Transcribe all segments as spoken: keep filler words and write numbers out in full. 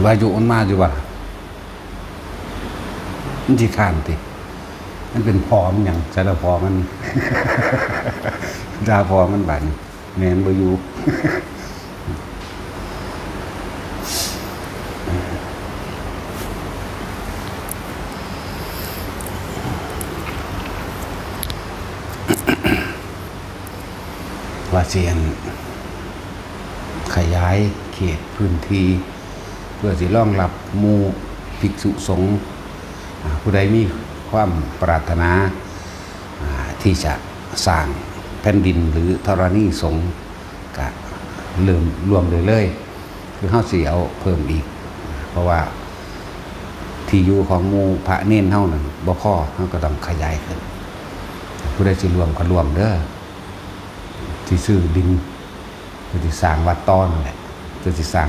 วายุมันมาอยู่บ่ล่ะ มันสิค้านติ มันเป็นพ่อมันหยัง ใส่ละพ่อมัน ด่าพ่อมันบาดนี้ แม่นบ่อยู่ ว่าสิอัน ขยายเขตพื้นที่ เพื่อสิรองรับหมู่ภิกษุสงฆ์ อ่า ผู้ใดมีความปรารถนา อ่า ที่จะสร้างแผ่นดินหรือธรณีสงฆ์ ก็เริ่มรวมเลยเลย คือเฮาสิเอาเพิ่มอีก เพราะว่าที่อยู่ของหมู่พระเณรเฮานั่นบ่พอ เฮาก็ต้องขยายขึ้น ผู้ใดสิรวมก็รวมเด้อ สิซื้อดิน เพื่อสิสร้างวัดต่อนั่นแหละ เพื่อสิสร้าง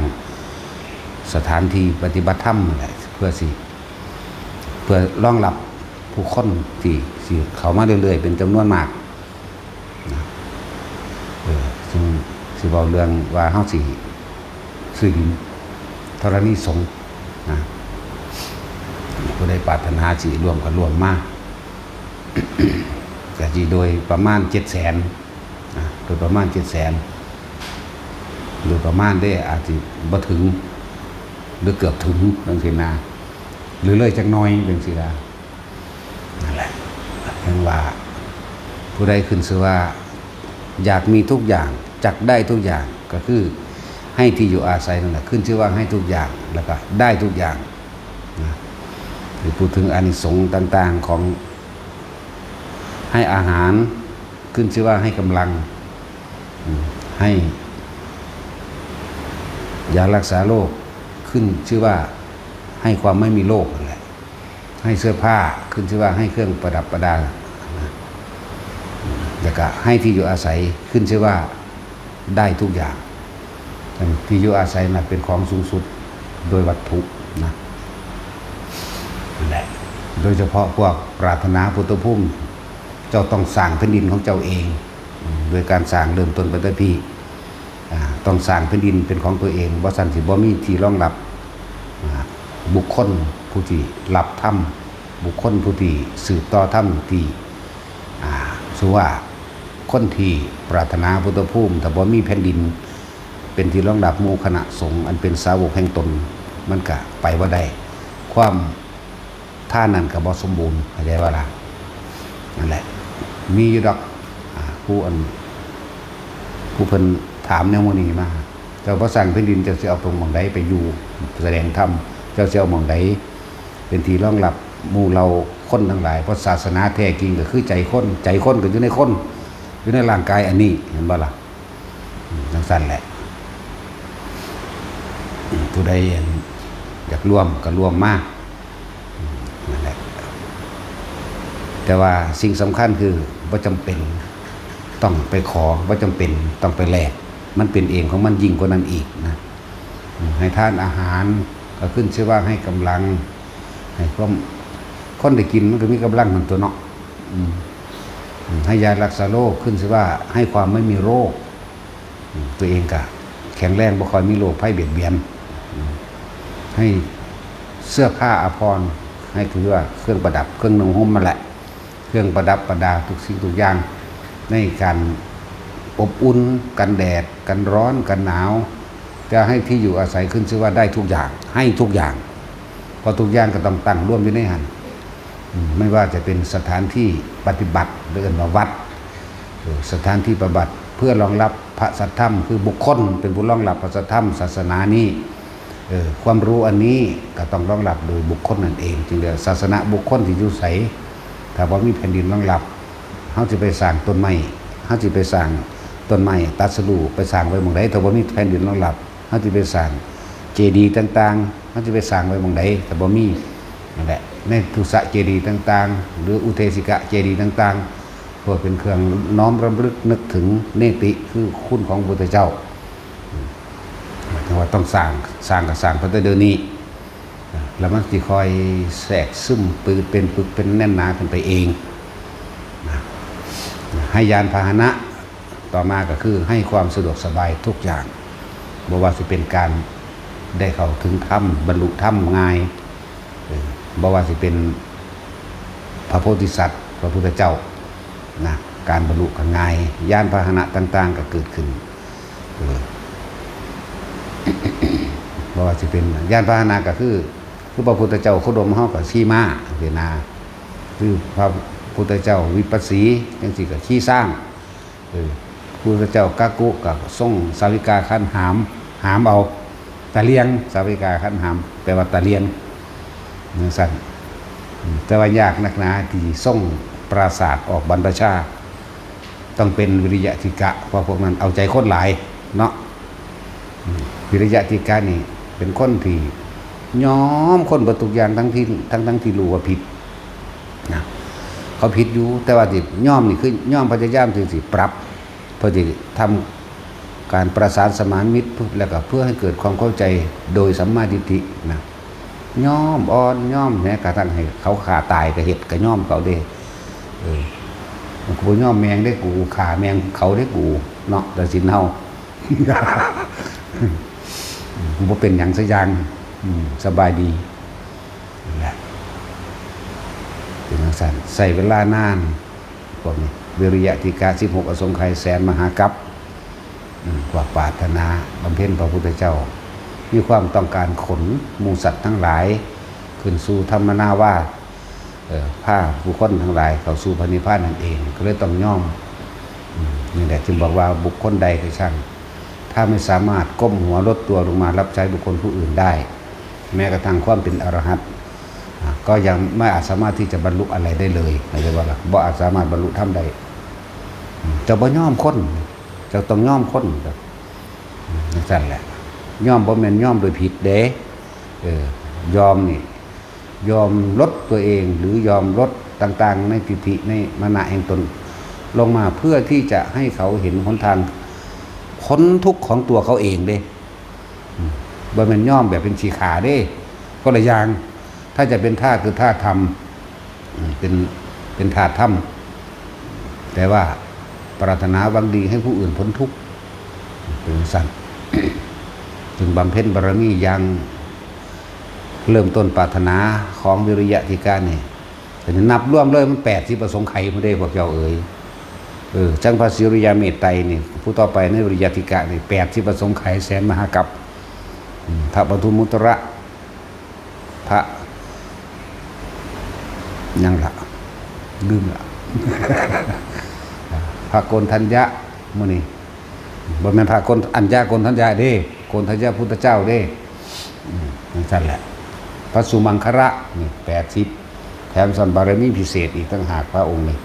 สถานที่ปฏิบัติธรรมนั่นแหละ เพื่อสิ เพื่อรองรับผู้คนที่สิเข้ามาเรื่อยๆ เป็นจำนวนมากนะ เออ ซึ่งสิเว้าเรื่องว่าเฮาสิซื้อดินธรณีสงฆ์นะ ผู้ใดปรารถนาสิร่วมก็ร่วมมา ก็สิโดยประมาณเจ็ดแสนนะ โดยประมาณเจ็ดแสน โดยประมาณเด้ อาจสิบ่ถึง หรือเกือบถึงจังซี้นะ หรือเลยจักหน่อยจังซี้นะ นั่นแหละ เห็นว่า ผู้ใดขึ้นชื่อว่า อยากมีทุกอย่าง จักได้ทุกอย่าง ก็คือให้ที่อยู่อาศัยนั่นแหละ ขึ้นชื่อว่าให้ทุกอย่าง แล้วก็ได้ทุกอย่างนะ หรือพูดถึงอานิสงส์ต่างๆของ ให้อาหาร ขึ้นชื่อว่าให้กำลัง อืม ให้ยารักษาโรค ขึ้นชื่อว่าให้ความไม่มีโรคนั่นแหละ ให้เสื้อผ้า ขึ้นชื่อว่าให้เครื่องประดับประดานะ แล้วก็ให้ที่อยู่อาศัย ขึ้นชื่อว่าได้ทุกอย่าง ที่อยู่อาศัยนะเป็นของสูงสุดโดยวัตถุนะ นั่นแหละ โดยเฉพาะพวกปรารถนาพุทธภูมิ เจ้าต้องสร้างแผ่นดินของเจ้าเอง โดยการสร้างเริ่มต้นไปแต่พี้ อ่า ต้องสร้างแผ่นดินเป็นของตัวเอง บ่ซั้นสิบ่มีที่รองรับ อ่า บุคคลผู้ที่รับธรรม บุคคลผู้ที่สืบต่อธรรมที่ อ่า สมมุติว่าคนที่ปรารถนาพุทธภูมิ ถ้าบ่มีแผ่นดินเป็นที่รองรับหมู่คณะสงฆ์อันเป็นสาวกแห่งตน มันก็ไปบ่ได้ ความ ทานนั้นก็บ่สมบูรณ์ เข้าใจบ่ล่ะ นั่นแหละ มีอยู่ดอก อ่า ผู้อัน ผู้เพิ่นถามแนวหมู่นี้มา เจ้าบ่สร้างแผ่นดิน เจ้าสิเอาตรงหม่องใดไปอยู่ แสดงธรรม เจ้าสิเอาหม่องใดเป็นที่รองรับหมู่เหล่าคนทั้งหลาย เพราะศาสนาแท้จริงก็คือใจคน ใจคนก็อยู่ในคน อยู่ในร่างกายอันนี้ เห็นบ่ล่ะ อืม จังซั่นแหละ อืม ผู้ใดอยากร่วมก็ร่วมมา อืม นั่นแหละ แต่ว่าสิ่งสำคัญคือบ่จำเป็นต้องไปขอ บ่จำเป็นต้องไปแลก มันเป็นเองของมันยิ่งกว่านั้นอีกนะ อืม ให้ทานอาหารก็ขึ้นชื่อว่าให้กำลัง ให้ความ คนได้กินมันก็มีกำลังหั่นตั๊วเนาะ อืม อืม ให้ยารักษาโรค ขึ้นชื่อว่าให้ความไม่มีโรค อืม ตัวเองก็แข็งแรง บ่ค่อยมีโรคภัยเบียดเบียน อืม ให้เสื้อผ้าอาภรณ์ ให้คือว่าเครื่องประดับ เครื่องนุ่งห่มนั่นแหละ เครื่องประดับประดาทุกสิ่งทุกอย่าง ในการอบอุ่น กันแดด กันร้อน กันหนาว จะให้ที่อยู่อาศัย ขึ้นชื่อว่าได้ทุกอย่าง ให้ทุกอย่าง เพราะทุกอย่างก็ต้องตั้งรวมอยู่ในหั่น อืม ไม่ว่าจะเป็นสถานที่ปฏิบัติ หรือเอิ้นว่าวัด เออ สถานที่ปฏิบัติเพื่อรองรับพระสัทธรรม คือบุคคลเป็นผู้รองรับพระสัทธรรมศาสนานี้ เออ ความรู้อันนี้ก็ต้องรองรับโดยบุคคลนั่นเอง จึงเรียกศาสนบุคคลที่อยู่ไส ถ้าบ่มีแผ่นดินรองรับ เฮาสิไปสร้างต้นไม้ เฮาสิไปสร้างต้นไม้ตรัสรู้ ไปสร้างไว้หม่องใด ถ้าบ่มีแผ่นดินรองรับ เฮาสิไปสร้างเจดีย์ต่างๆ เฮาสิไปสร้างไว้หม่องใด ถ้าบ่มี นั่นแหละ ในทุสะเจดีย์ต่างๆ หรืออุเทสิกะเจดีย์ต่างๆ เพื่อเป็นเครื่องน้อมรำลึกนึกถึงเนติ คือคุณของพระพุทธเจ้า หมายถึงว่าต้องสร้าง สร้างก็สร้างตั้งแต่เดี๋ยวนี้ แล้วมันสิค่อยแทรกซึม ปึกเป็นปึกเป็นแน่นหนาขึ้นไปเอง นะ ให้ยานพาหนะ ต่อมาก็คือให้ความสะดวกสบายทุกอย่าง บ่ว่าสิเป็นการ ได้เข้าถึงธรรม บรรลุธรรมง่าย เออ บ่ว่าสิเป็นพระโพธิสัตว์ พระพุทธเจ้า นะ การบรรลุก็ง่าย ยานพาหนะต่างๆ ก็เกิดขึ้น เออ บ่ว่าสิเป็นยานพาหนะก็คือ คือพระพุทธเจ้าโคดมเฮาก็ขี่ม้า จังซี้นะ คือพระพุทธเจ้าวิปัสสี จังซี้ก็ขี่ช้าง เออ พุทธเจ้ากักกุก็ทรงสาวิกาขันหาม หามเอา ตะเลียง สาวิกาขันหาม แปลว่าตะเลียง จังซั่น อืม แต่ว่ายากนักหนาที่ทรงปราศาสตร์ออกบรรพชา ต้องเป็นวิริยะทิกะ เพราะพวกนั้นเอาใจคนหลายเนาะ อืม วิริยะทิกะนี่เป็นคนที่ยอมคนเบิดทุกอย่าง ทั้งที่ ทั้งๆ ที่รู้ว่าผิดนะ เขาผิดอยู่ แต่ว่าที่ยอมนี่คือยอมพยายามที่สิปรับ เพื่อที่ทำการประสานสมานมิตร แล้วก็เพื่อให้เกิดความเข้าใจโดยสัมมาทิฏฐินะ ยอมอ่อน ยอมแม้กระทั่งให้เขาฆ่าตายก็เฮ็ด ก็ยอมเขาเด้ เออ กูบ่ยอมแม่งเด้ กูฆ่าแม่งเขาเด้ กูเนาะ ตัดสินเฮา กูบ่เป็นหยังสักอย่าง อืม สบายดี นั่นแหละ เป็นจังซั่น ใช้เวลานาน พวกนี้ วิริยะทิกะ สิบหก อสงไขยแสนมหากัป อืม กว่าปรารถนาบำเพ็ญพระพุทธเจ้า มีความต้องการขนหมู่สัตว์ทั้งหลาย ขึ้นสู่ธรรมนาวา เอ่อ พาผู้คนทั้งหลายเข้าสู่พระนิพพานนั่นเอง ก็เลยต้องยอม อืม นี่แหละจึงบอกว่าบุคคลใดก็ช่าง ถ้าไม่สามารถก้มหัวลดตัวลงมารับใช้บุคคลผู้อื่นได้ แม้กระทั่งความเป็นอรหันต์ อ่ะ ก็ยังไม่อาจสามารถที่จะบรรลุอะไรได้เลย หมายถึงว่าบ่อาจสามารถบรรลุธรรมได้ อืม เจ้าบ่ยอมคน เจ้าต้องยอมคน อืม จังซั่นแหละ ยอมบ่แม่นยอมโดยผิดเด้ เออ ยอมนี่ ยอมลดตัวเอง หรือยอมลดต่างๆ ในทิฏฐิ ในมานะแห่งตน ลงมาเพื่อที่จะให้เขาเห็นหนทางพ้นทุกข์ของตัวเขาเองเด้ อืม บ่แม่นยอมแบบเป็นขี้ข้าเด้ คนละอย่าง ถ้าจะเป็นท่าคือท่าธรรม อืม เป็น เป็นท่าธรรม แต่ว่าปรารถนาหวังดีให้ผู้อื่นพ้นทุกข์ เป็นจังซั่น จึงบำเพ็ญบารมีอย่าง เริ่มต้นปรารถนาของวิริยะทิกะนี่ แต่นับรวมเลยมัน แปดสิบ อสงไขยพุ้นเด้ พวกเจ้าเอ๋ย เออ จั่งพระสิริยาเมตไตรนี่ ผู้ต่อไปในวิริยะทิกะนี่ แปดสิบ อสงไขยแสนมหากัป อืม พระปทุมมุตระ พระ หยังละ ลืมละ พระโกณฑัญญะ มื้อนี้ บ่แม่นพระโกณฑ- อัญญาโกณฑัญญะเด้ โกณฑัญญะพุทธเจ้าเด้ อืม จังซั่นแหละ พระสุมังคละนี่ แปดสิบ แถมซ้ำบารมีพิเศษอีกต่างหาก พระองค์นี่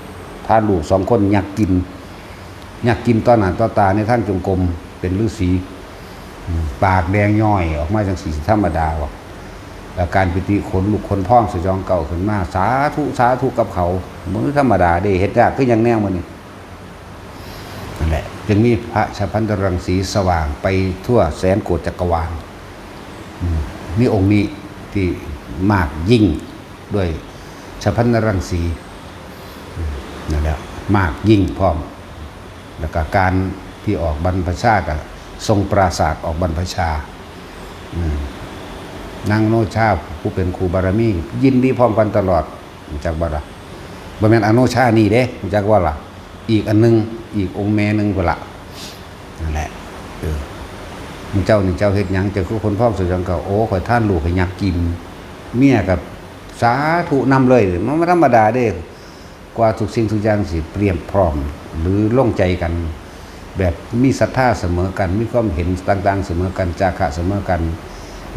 พาลูกสองคนยักกิน ยักกินต่อหน้าต่อตาในทางจงกรม เป็นฤๅษี อืม ปากแดงย้อยออกมาจังซี้ ธรรมดาบ่ แล้วการปิติขนลุกขนพองสยองเกล้าขึ้นมา สาธุ สาธุกับเขา บ่ธรรมดาเด้ เฮ็ดยากคือหยังแนวมื้อนี้ นั่นแหละ จึงมีพระฉัพพันธรังสีสว่างไปทั่วแสนโกฏจักรวาล อืม มีองค์นี้ที่มากยิ่งด้วยฉัพพันธรังสี อืม นั่นแหละ มากยิ่งพร้อม แล้วก็การที่ออกบรรพชาก็ทรงปราศาสตร์ออกบรรพชา อืม นางโนชาผู้เป็นครูบารมี ยินดีพร้อมกันตลอด รู้จักบ่ล่ะ บ่แม่นอโนชานี่เด้ รู้จักบ่ล่ะ อีกอันหนึ่ง อีกองค์แม่หนึ่งพุ้นละ นั่นแหละ เออ เจ้านี่เจ้าเฮ็ดหยัง เจ้าคือขนพองสยองเกล้า โอ้ ข้อยทานลูกให้ยักกิน เมียก็สาธุนำเลย มันบ่ธรรมดาเด้ กว่าทุกสิ่งทุกอย่างสิเตรียมพร้อม หรือลงใจกัน แบบมีศรัทธาเสมอกัน มีความเห็นต่างๆเสมอกัน จาคะเสมอกัน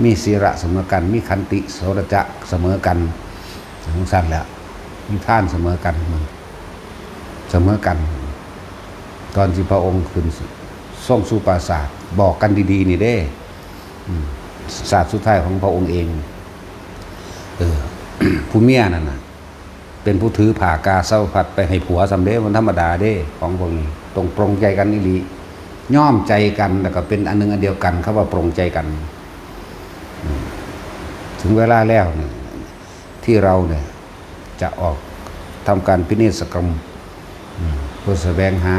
มีศีละเสมอกัน มีขันติโสรจะเสมอกัน จังซั่นแหละ มีทานเสมอกัน เสมอกัน ตอนที่พระองค์ขึ้นทรงสู่ปราสาท บอกกันดีๆนี่เด้ อืม ศาสตร์สุดท้ายของพระองค์เอง เออ ผู้เมียนั่นน่ะ เป็นผู้ถือผ้ากาสาวพัสตร์ไปให้ผัวซ้ำเด้ มันธรรมดาเด้ ของพวกนี้ ต้องปรงใจกันอีหลี ยอมใจกัน แล้วก็เป็นอันหนึ่งอันเดียวกัน คำว่าปรงใจกัน อืม ถึงเวลาแล้วเนี่ย ที่เราเนี่ย จะออกทำการพิเนศกรรม อืม เพื่อแสวงหา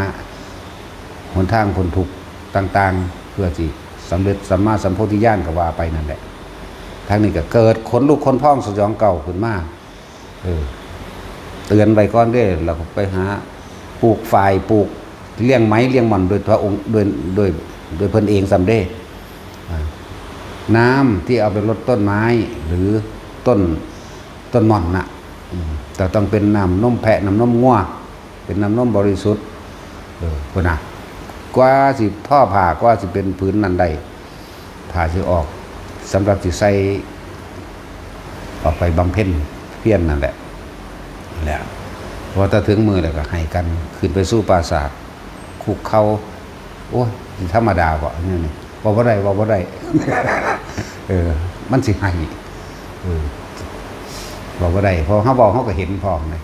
หนทางพ้นทุกข์ต่างๆ เพื่อที่ สำเร็จสัมมาสัมโพธิญาณก็ว่าไปนั่นแหละ ทั้งนี้ก็เกิดขนลุกขนพองสยองเกล้าขึ้นมา เออ เตือนไว้ก่อนเด้ เราก็ไปหาปลูกฝ่ายปลูกเลี้ยงไหมเลี้ยงหม่อนโดยพระองค์ โดย โดย โดยเพิ่นเองซ้ำเด้ อ่า น้ำที่เอาไปรดต้นไม้ หรือต้น ต้นหม่อนน่ะ อืม แต่ต้องเป็นน้ำนมแพะน้ำนมงัว เป็นน้ำนมบริสุทธิ์ เออ พุ้นน่ะ กว่าสิทอผ้ากว่าสิเป็นผืนนั้นได้ ผ้าสิออก สำหรับสิใส่ ออกไปบำเพ็ญเพียรนั่นแหละ แหละ พอถ้าถึงมื้อแล้วก็ให้กันขึ้นไปสู่ปราสาท คุกเข่า โอ้ย ธรรมดาบ่ เนี่ยนี่ เว้าบ่ได้ เว้าบ่ได้ เออ มันสิให้ เออ เว้าบ่ได้ เพราะเฮาเว้าเฮาก็เห็นพร้อมไง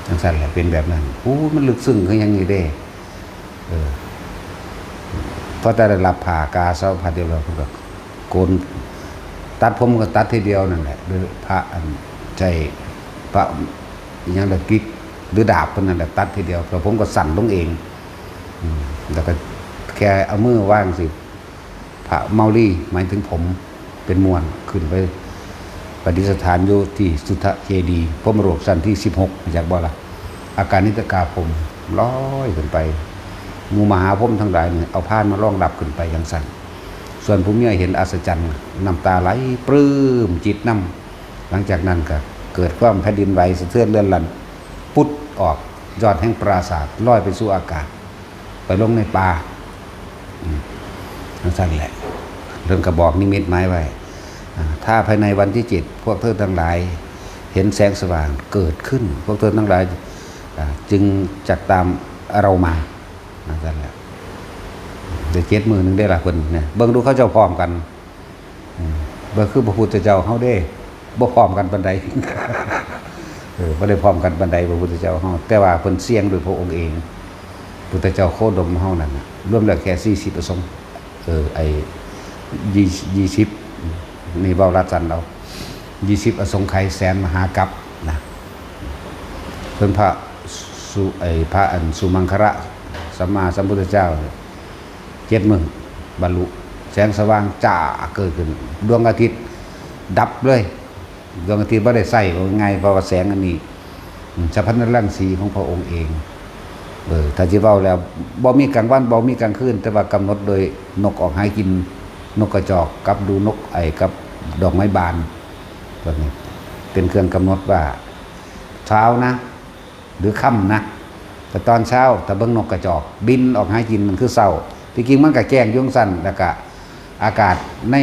จังซั่นแหละ เป็นแบบนั้น โอ้ มันลึกซึ้งคือหยังนี่เด้ เออ พอแต่ได้รับผ้ากาสาวพัดเรียบร้อย เพิ่นก็โกน ตัดผมก็ตัดทีเดียวนั่นแหละ หรือพระอันใช้พระอิหยังละกิก หรือดาบเพิ่นนั่นแหละ ตัดทีเดียว แล้วผมก็สั้นลงเอง อืม แล้วก็แค่เอามือวางสิ พระเมาลี หมายถึงผม เป็นมวล ขึ้นไปประดิษฐานอยู่ที่สุทธเจดีย์ พรหมโลกชั้นที่สิบหก รู้จักบ่ล่ะ อากานิตกาพรหม ลอยขึ้นไป หมู่มหาพรหมทั้งหลายนี่ เอาพานมารองรับขึ้นไปจังซั่น ส่วนผู้เมียเห็นอัศจรรย์ น้ำตาไหลปลื้มจิตนำ หลังจากนั้นก็เกิดความแผ่นดินไหวสะเทือนเรือนลั่น ปุ๊ดออก ยอดแห่งปราสาทลอยไปสู่อากาศ ไปลงในป่า อืม จังซั่นแหละ เพิ่นก็บอกนิมิตหมายไว้ อ่า ถ้าภายในวันที่เจ็ด พวกเธอทั้งหลายเห็นแสงสว่างเกิดขึ้น พวกเธอทั้งหลาย อ่า จึงจักตามเรามา จังซั่นแหละ ได้เจ็ดมื้อหนึ่งได้ล่ะเพิ่นเนี่ย เบิ่งดูเขาเจ้าพร้อมกัน อืม บ่คือพระพุทธเจ้าเฮาเด้ บ่พร้อมกันปานใด เออ บ่ได้พร้อมกันปานใดพระพุทธเจ้าเฮา แต่ว่าเพิ่นเสี่ยงด้วยพระองค์เอง พุทธเจ้าโคดมเฮานั่นน่ะ รวมแล้วแค่สี่สิบพระสงฆ์ เออ ไอ้ ยี่ ยี่สิบ นี่เว้ารัดสั้นเอา ยี่สิบ อสงไขยแสนมหากัปปะนะ เพิ่นพระสุ ไอ้พระอันสุมังคละสัมมาสัมพุทธเจ้า เจ็ดมื้อบรรลุ แสงสว่างจ้าเกิดขึ้น ดวงอาทิตย์ดับเลย ดวงอาทิตย์บ่ได้ใช้ ว่าง่าย เพราะว่าแสงอันนี้ อืม ฉัพพนรังสีของพระองค์เอง เออ ถ้าสิเว้าแล้ว บ่มีกลางวัน บ่มีกลางคืน แต่ว่ากำหนดโดยนกออกหากิน นกกระจอก กับดูนกไอ้ กับดอกไม้บาน ตัวนี้ เป็นเครื่องกำหนดว่า เช้านะ หรือค่ำนะ แต่ตอนเช้า ถ้าเบิ่งนกกระจอก บินออกหากิน มันคือเช้า ที่จริงมันก็แจ้งอยู่จั่งซั้น แล้วก็อากาศใน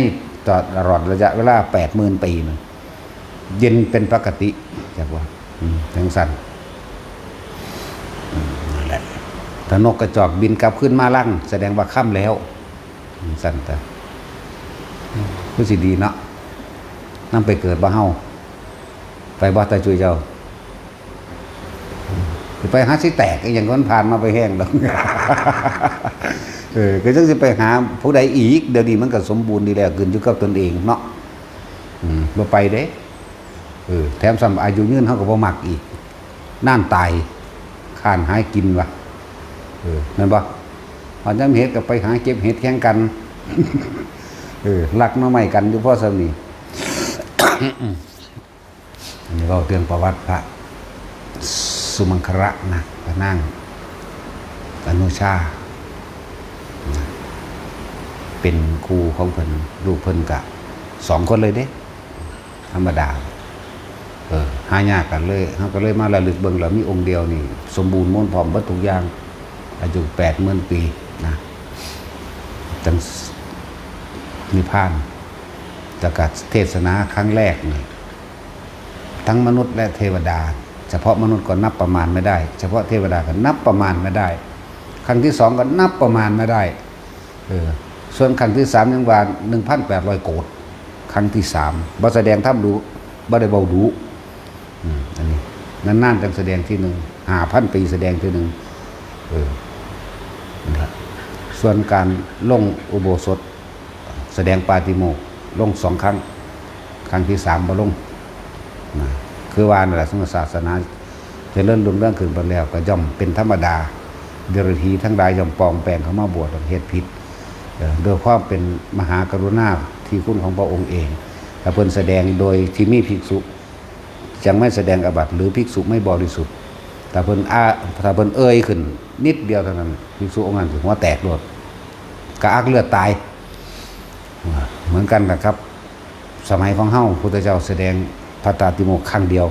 ตลอดระยะเวลาแปดหมื่นปีนั่น เย็นเป็นปกติ จักว่า อืม จั่งซั้น อืม นั่นแหละ ถ้านกกระจอกบินกลับคืนมารัง แสดงว่าค่ำแล้ว อืม ซั่นตะ คือสิดีเนาะ นำไปเกิดบ่เฮา ไปบ่ตาจุยเจ้า สิไปหาสิแตกอีหยัง มันผ่านมาไปแห้งดอก เออ ก็จั่งสิไปหาผู้ใดอีก เดี๋ยวนี้มันก็สมบูรณ์ดีแล้ว ขึ้นอยู่กับตนเองเนาะ อืม บ่ไปเด้ เออ แถมซ้ำอายุยืนเฮาก็บ่มักอีก นานตาย ค้านหากินว่ะ เออ แม่นบ่ ฮอดยามเห็ดก็ไปหาเก็บเห็ดแข่งกัน เออ ลักหน่อไม้กันอยู่พอส่ำนี้ อันนี้เว้าเรื่องประวัติพระสุมังคละนะ พระนางอนุชานะ เป็นครูของเพิ่น ลูกเพิ่นกะสองคนเลยเด้ ธรรมดา เออ หายากกันเลย เฮาก็เลยมาระลึกเบิ่งแล้ว มีองค์เดียวนี่ สมบูรณ์มูลพร้อมเบิดทุกอย่าง อายุแปดหมื่นปีนะ จั่งนิพพาน แล้วก็เทศนาครั้งแรกนี่ ทั้งมนุษย์และเทวดา เฉพาะมนุษย์ก็นับประมาณไม่ได้ เฉพาะเทวดาก็นับประมาณไม่ได้ ครั้งที่สองก็นับประมาณไม่ได้ เออ ส่วนครั้งที่สามยังว่า หนึ่งพันแปดร้อยโกฏ ครั้งที่สาม บ่แสดงธรรมดู บ่ได้เว้าดู อืม อันนี้ นานๆจั่งแสดงทีหนึ่ง ห้าพันปีแสดงทีหนึ่ง เออ นั่นล่ะ ส่วนการลงอุโบสถ แสดงปาฏิโมกข์ลงสองครั้ง ครั้งที่สามบ่ลง นะ คือว่านั่นแหละ ศาสนาเจริญรุ่งเรืองขึ้นไปแล้ว ก็ย่อมเป็นธรรมดา เดรัจฉีทั้งหลายย่อมปลอมแปลงเข้ามาบวช เฮ็ดผิด เอ่อด้วยความเป็นมหากรุณาธิคุณของพระองค์เอง ถ้าเพิ่นแสดงโดยที่มีภิกษุยังไม่แสดงอาบัติ หรือภิกษุไม่บริสุทธิ์ ถ้าเพิ่นอาถ้าเพิ่นเอ่ยขึ้นนิดเดียวเท่านั้น ภิกษุองค์นั้นสิหัวแตกโลด กระอักเลือดตาย เหมือนกันนะครับ สมัยของเฮาพุทธเจ้าแสดงพระปาติโมกข์ครั้งเดียว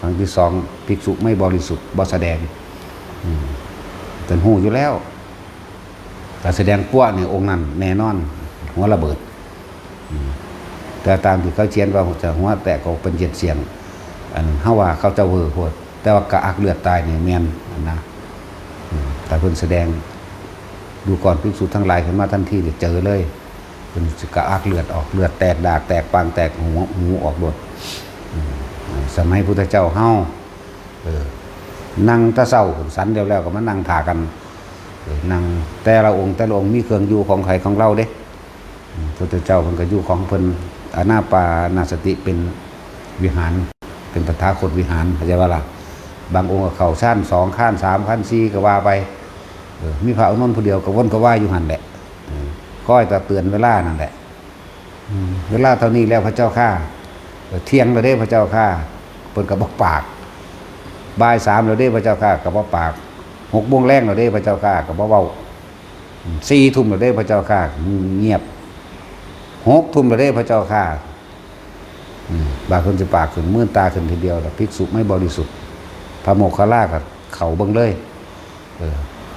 ครั้งที่สองภิกษุไม่บริสุทธิ์บ่แสดง อืม เป็นฮู้อยู่แล้ว แต่แสดงปั้วนี่องค์นั้นแน่นอน หัวระเบิด อืม แต่ตามที่เขาเขียนว่าจะหัวแตกออกเป็นเจ็ดเสี้ยน อันเฮาว่าเขาเจ้าเว่อโพด แต่ว่ากระอักเลือดตายนี่แม่นนะ อืม แต่เพิ่นแสดง ดูก่อนภิกษุทั้งหลาย ขึ้นมาทันทีนี่เจอเลย เพิ่นสิกระอักเลือดออก เลือดแตกดากแตกปางแตกหู หูออกโลด อืม สมัยพุทธเจ้าเฮา เออ นั่งแต่เช้าสันแล้วแล้วก็มานั่งถ่ากัน เออ นั่งแต่ละองค์แต่ละองค์มีเครื่องอยู่ของใครของเราเด้ อืม พุทธเจ้าเพิ่นก็อยู่ของเพิ่น อานาปานสติเป็นวิหาร เป็นตถาคตวิหาร เข้าใจบ่ล่ะ บางองค์ก็เข้าฌานสอง ฌานสาม ฌานสี่ ก็ว่าไป เออ มีพระอานนท์ผู้เดียวก็วนก็ว่ายอยู่หั่นแหละ เออ คอยแต่เตือนเวลานั่นแหละ อืม เวลาเท่านี้แล้วพระเจ้าข้า เออ เที่ยงแล้วเด้พระเจ้าข้า เพิ่นก็บ่ปาก บ่ายสามแล้วเด้พระเจ้าข้า ก็บ่ปาก หกโมงแลงแล้วเด้พระเจ้าข้า ก็บ่เว้า อืม สี่ทุ่มแล้วเด้พระเจ้าข้า เงียบ หกทุ่มแล้วเด้พระเจ้าข้า อืม บาดเพิ่นสิปากขึ้น มื่นตาขึ้นทีเดียวล่ะ ภิกษุไม่บริสุทธิ์ พระโมคคัลลาก็เข้าเบิ่งเลย เออ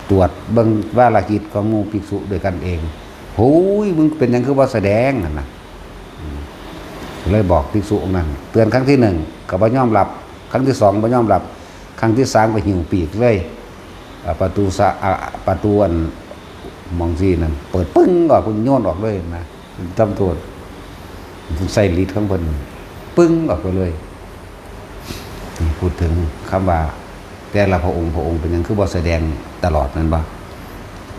ตรวจเบิ่งวาระจิตของหมู่ภิกษุด้วยกันเอง โอ้ย มึงเป็นหยังคือบ่แสดงหั่นน่ะ อืม เลยบอกภิกษุองค์นั้น เตือนครั้งที่หนึ่งก็บ่ยอมรับ ครั้งที่สองบ่ยอมรับ ครั้งที่สามก็หิ้วปีกเลย อ่า ประตูสะ อ่า ประตูอันหม่องซี่นั่น เปิดปึ้งออก เพิ่นโยนออกเลยนะ เป็นตำรวจ เพิ่นใส่ฤทธิ์ของเพิ่น ปึ้งออกไปเลย นี่พูดถึงคำว่าแต่ละพระองค์ พระองค์เป็นหยังคือบ่แสดงตลอดนั่นบ่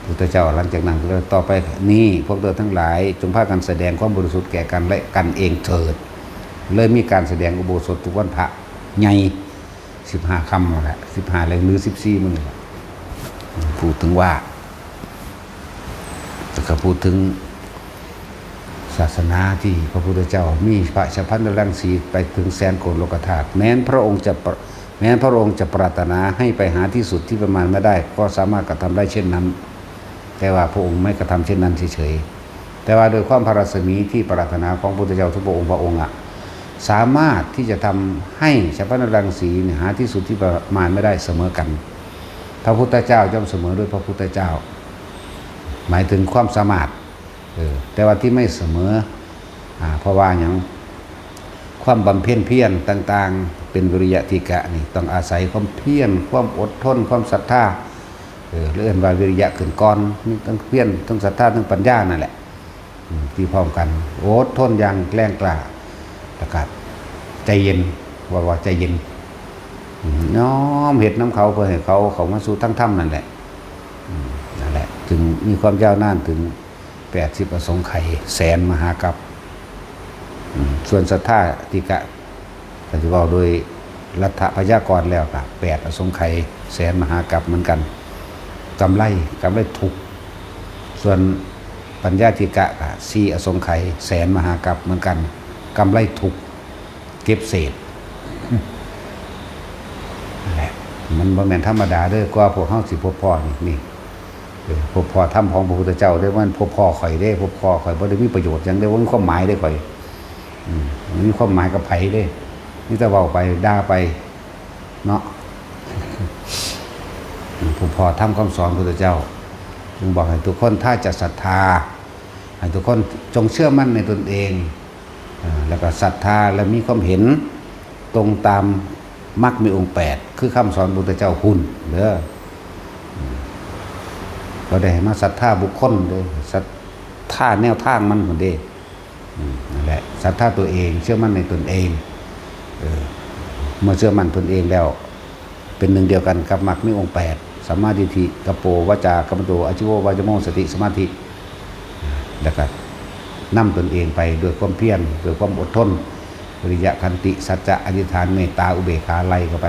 พุทธเจ้าหลังจากนั้นก็เลย ต่อไปนี้พวกเธอทั้งหลายจงพากันแสดงความบริสุทธิ์แก่กันและกันเองเถิด เลยมีการแสดงอุโบสถทุกวันพระใหญ่ สิบห้าค่ำนั่นแหละ สิบห้าแลงหรือสิบสี่มื้อนี่แหละ พูดถึงว่า แล้วก็พูดถึงศาสนาที่พระพุทธเจ้ามีพระฉัพพันนรังสีไปถึงแสนโกลโลกธาตุ แม้นพระองค์จะปร- แม้นพระองค์จะปรารถนาให้ไปหาที่สุดที่ประมาณไม่ได้ ก็สามารถกระทำได้เช่นนั้น แต่ว่าพระองค์ไม่กระทำเช่นนั้นเฉยๆ แต่ว่าโดยความพระรัศมีที่ปรารถนาของพระพุทธเจ้าทุกพระองค์พระองค์อะ สามารถที่จะทำให้ฉัพพันนรังสีเนี่ยหาที่สุดที่ประมาณไม่ได้เสมอกัน พระพุทธเจ้าย่อมเสมอด้วยพระพุทธเจ้า หมายถึงความสามารถ เออ แต่ว่าที่ไม่เสมอ อ่า เพราะว่าหยัง ความบำเพ็ญเพียรต่างๆ เป็นวิริยะทิกะนี่ ต้องอาศัยความเพียร ความอดทน ความศรัทธา เออ เรียกว่าวิริยะขึ้นก่อน มีทั้งเพียร ทั้งศรัทธา ทั้งปัญญานั่นแหละ อืม ที่พร้อมกัน อดทนอย่างแรงกล้า แล้วก็ใจเย็น ว่าว่าใจเย็น อืม น้อมเฮ็ดนำเขา เพื่อให้เขาเข้ามาสู่ทางธรรมนั่นแหละ อืม นั่นแหละ จึงมีความยาวนานถึง แปดสิบอสงไขย แสนมหากัป อืม ส่วนศรัทธาทิกะ ก็สิเว้าโดยลัทธพยากรณ์แล้วก็ แปดอสงไขย แสนมหากัปเหมือนกัน กำไร กำไรทุกข์ ส่วนปัญญาทิกะก็ สี่อสงไขย แสนมหากัปเหมือนกัน กำไรทุกข์ เก็บเศษ นั่นแหละ มันบ่แม่นธรรมดาเด้อ กว่าพวกเฮาสิพบพ้อนี่ นี่ เออ พบพ้อธรรมของพระพุทธเจ้าเด้อ มันพบพ้อข่อยเด้ พบพ้อข่อยบ่ได้มีประโยชน์หยังเด้ บ่มีความหมายเด้ข่อย อืม บ่มีความหมายกับไผเด้ มีแต่เว้าไป ด่าไป เนาะ พบพ้อธรรมคำสอนพระพุทธเจ้า จึงบอกให้ทุกคนถ้าจะศรัทธา ให้ทุกคนจงเชื่อมั่นในตนเอง อ่า แล้วก็ศรัทธาและมีความเห็นตรงตามมรรคมีองค์แปด คือคำสอนพุทธเจ้าพุ้นเด้อ อืม บ่ได้ให้มาศรัทธาบุคคลเด้อ ศรัทธาแนวทางมันพุ้นเด้ อืม นั่นแหละ ศรัทธาตัวเอง เชื่อมั่นในตนเอง เออ เมื่อเชื่อมั่นตนเองแล้ว เป็นหนึ่งเดียวกันกับมรรคมีองค์แปด สัมมาทิฏฐิ กัปโป วาจากัมมันโต อาชีโว วายโม สติ สมาธิ แล้วก็นำตนเองไปด้วยความเพียร ด้วยความอดทน วิริยะ ขันติ สัจจะ อธิษฐาน เมตตา อุเบกขา ไล่เข้าไป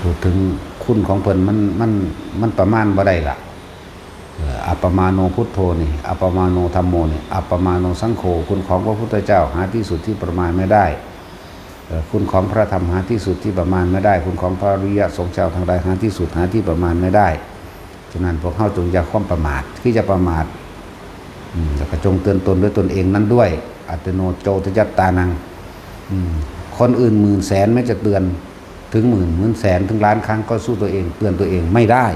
พูดถึงคุณของเพิ่น มัน มัน มันประมาณบ่ได้ล่ะ เอ่ออัปปมาโนพุทโธนี่ อัปปมาโนธัมโมนี่ อัปปมาโนสังโฆ คุณของพระพุทธเจ้าหาที่สุดที่ประมาณไม่ได้ เอ่อคุณของพระธรรมหาที่สุดที่ประมาณไม่ได้ คุณของพระอริยสงฆ์เจ้าทั้งหลายหาที่สุดหาที่ประมาณไม่ได้ ฉะนั้นพวกเฮาจงอย่าความประมาท คืออย่าประมาท อืม แล้วก็จงเตือนตนด้วยตนเองนั้นด้วย อัตโนโจทยัตตานัง อืม คนอื่นหมื่นแสนแม้จะเตือนถึงหมื่น หมื่นแสนถึงล้านครั้งก็สู้ตัวเอง เตือนตัวเองไม่ได้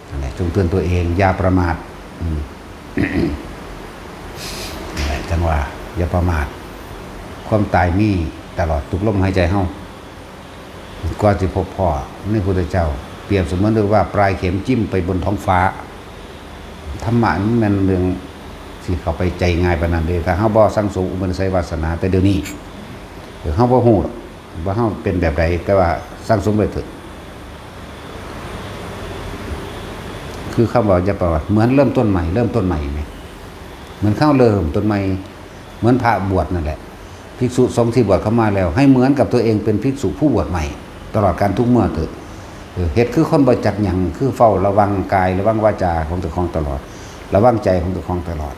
นั่นแหละ จงเตือนตัวเอง อย่าประมาท อืม นั่นแหละ จังว่า อย่าประมาท ความตายมีตลอดทุกลมหายใจเฮา กว่าสิพบพ้อในพุทธเจ้า เปรียบเสมือนด้วยว่าปลายเข็มจิ้มไปบนท้องฟ้า ธรรมะมันแม่นเรื่องที่เข้าไปใจง่ายปานนั้นเด้ ถ้าเฮาบ่สั่งสมอุปนิสัยวาสนาแต่เดี๋ยวนี้ เออ เฮาบ่ฮู้หรอกว่าเฮาเป็นแบบใด แต่ว่าสั่งสมไว้เถอะ คือคำว่าอย่าประมาท เหมือนเริ่มต้นใหม่ เริ่มต้นใหม่ไง เหมือนเขาเริ่มต้นใหม่ เหมือนพระบวชนั่นแหละ ภิกษุสงฆ์ที่บวชเข้ามาแล้ว ให้เหมือนกับตัวเองเป็นภิกษุผู้บวชใหม่ ตลอดการทุกเมื่อเถอะ เออ เฮ็ดคือคนบ่จักหยัง คือเฝ้าระวังกาย ระวังวาจาของเจ้าของตลอด ระวังใจของเจ้าของตลอด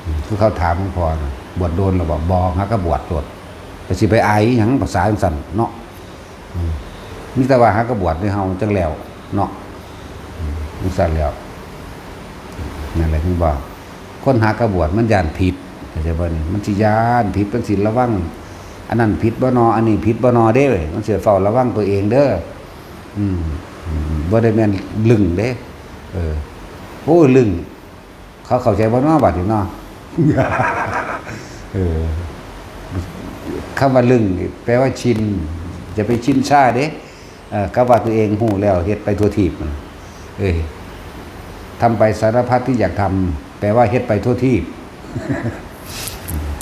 อืม คือเขาถามหลวงพ่อนะ บวชโดนแล้วบ่ บ่ หากะบวชโลด ก็สิไปอายอิหยังภาษาจังซั่นเนาะ อืม มีแต่ว่าหากะบวชนี่เฮาจังแล้วเนาะ อืม จังซั่นแล้ว นั่นแหละถึงว่า คนหากะบวชมันย้านผิด เข้าใจบ่นี่ มันสิย้านผิด มันสิระวัง อันนั้นผิดบ่นอ อันนี้ผิดบ่นอเด้ มันสิเฝ้าระวังตัวเองเด้อ อืม อืม บ่ได้แม่นลึงเด้ เออ โอ้ย ลึง เขาเข้าใจบ่นอ บัดนี้เนาะ เออ คำว่าลึงนี่แปลว่าชิน จะไปชินชาเด้ เอ่อ กับว่าตัวเองฮู้แล้วเฮ็ดไปทั่วทีป เอ้ย ทำไปสารพัดที่อยากทำ แปลว่าเฮ็ดไปทั่วทีป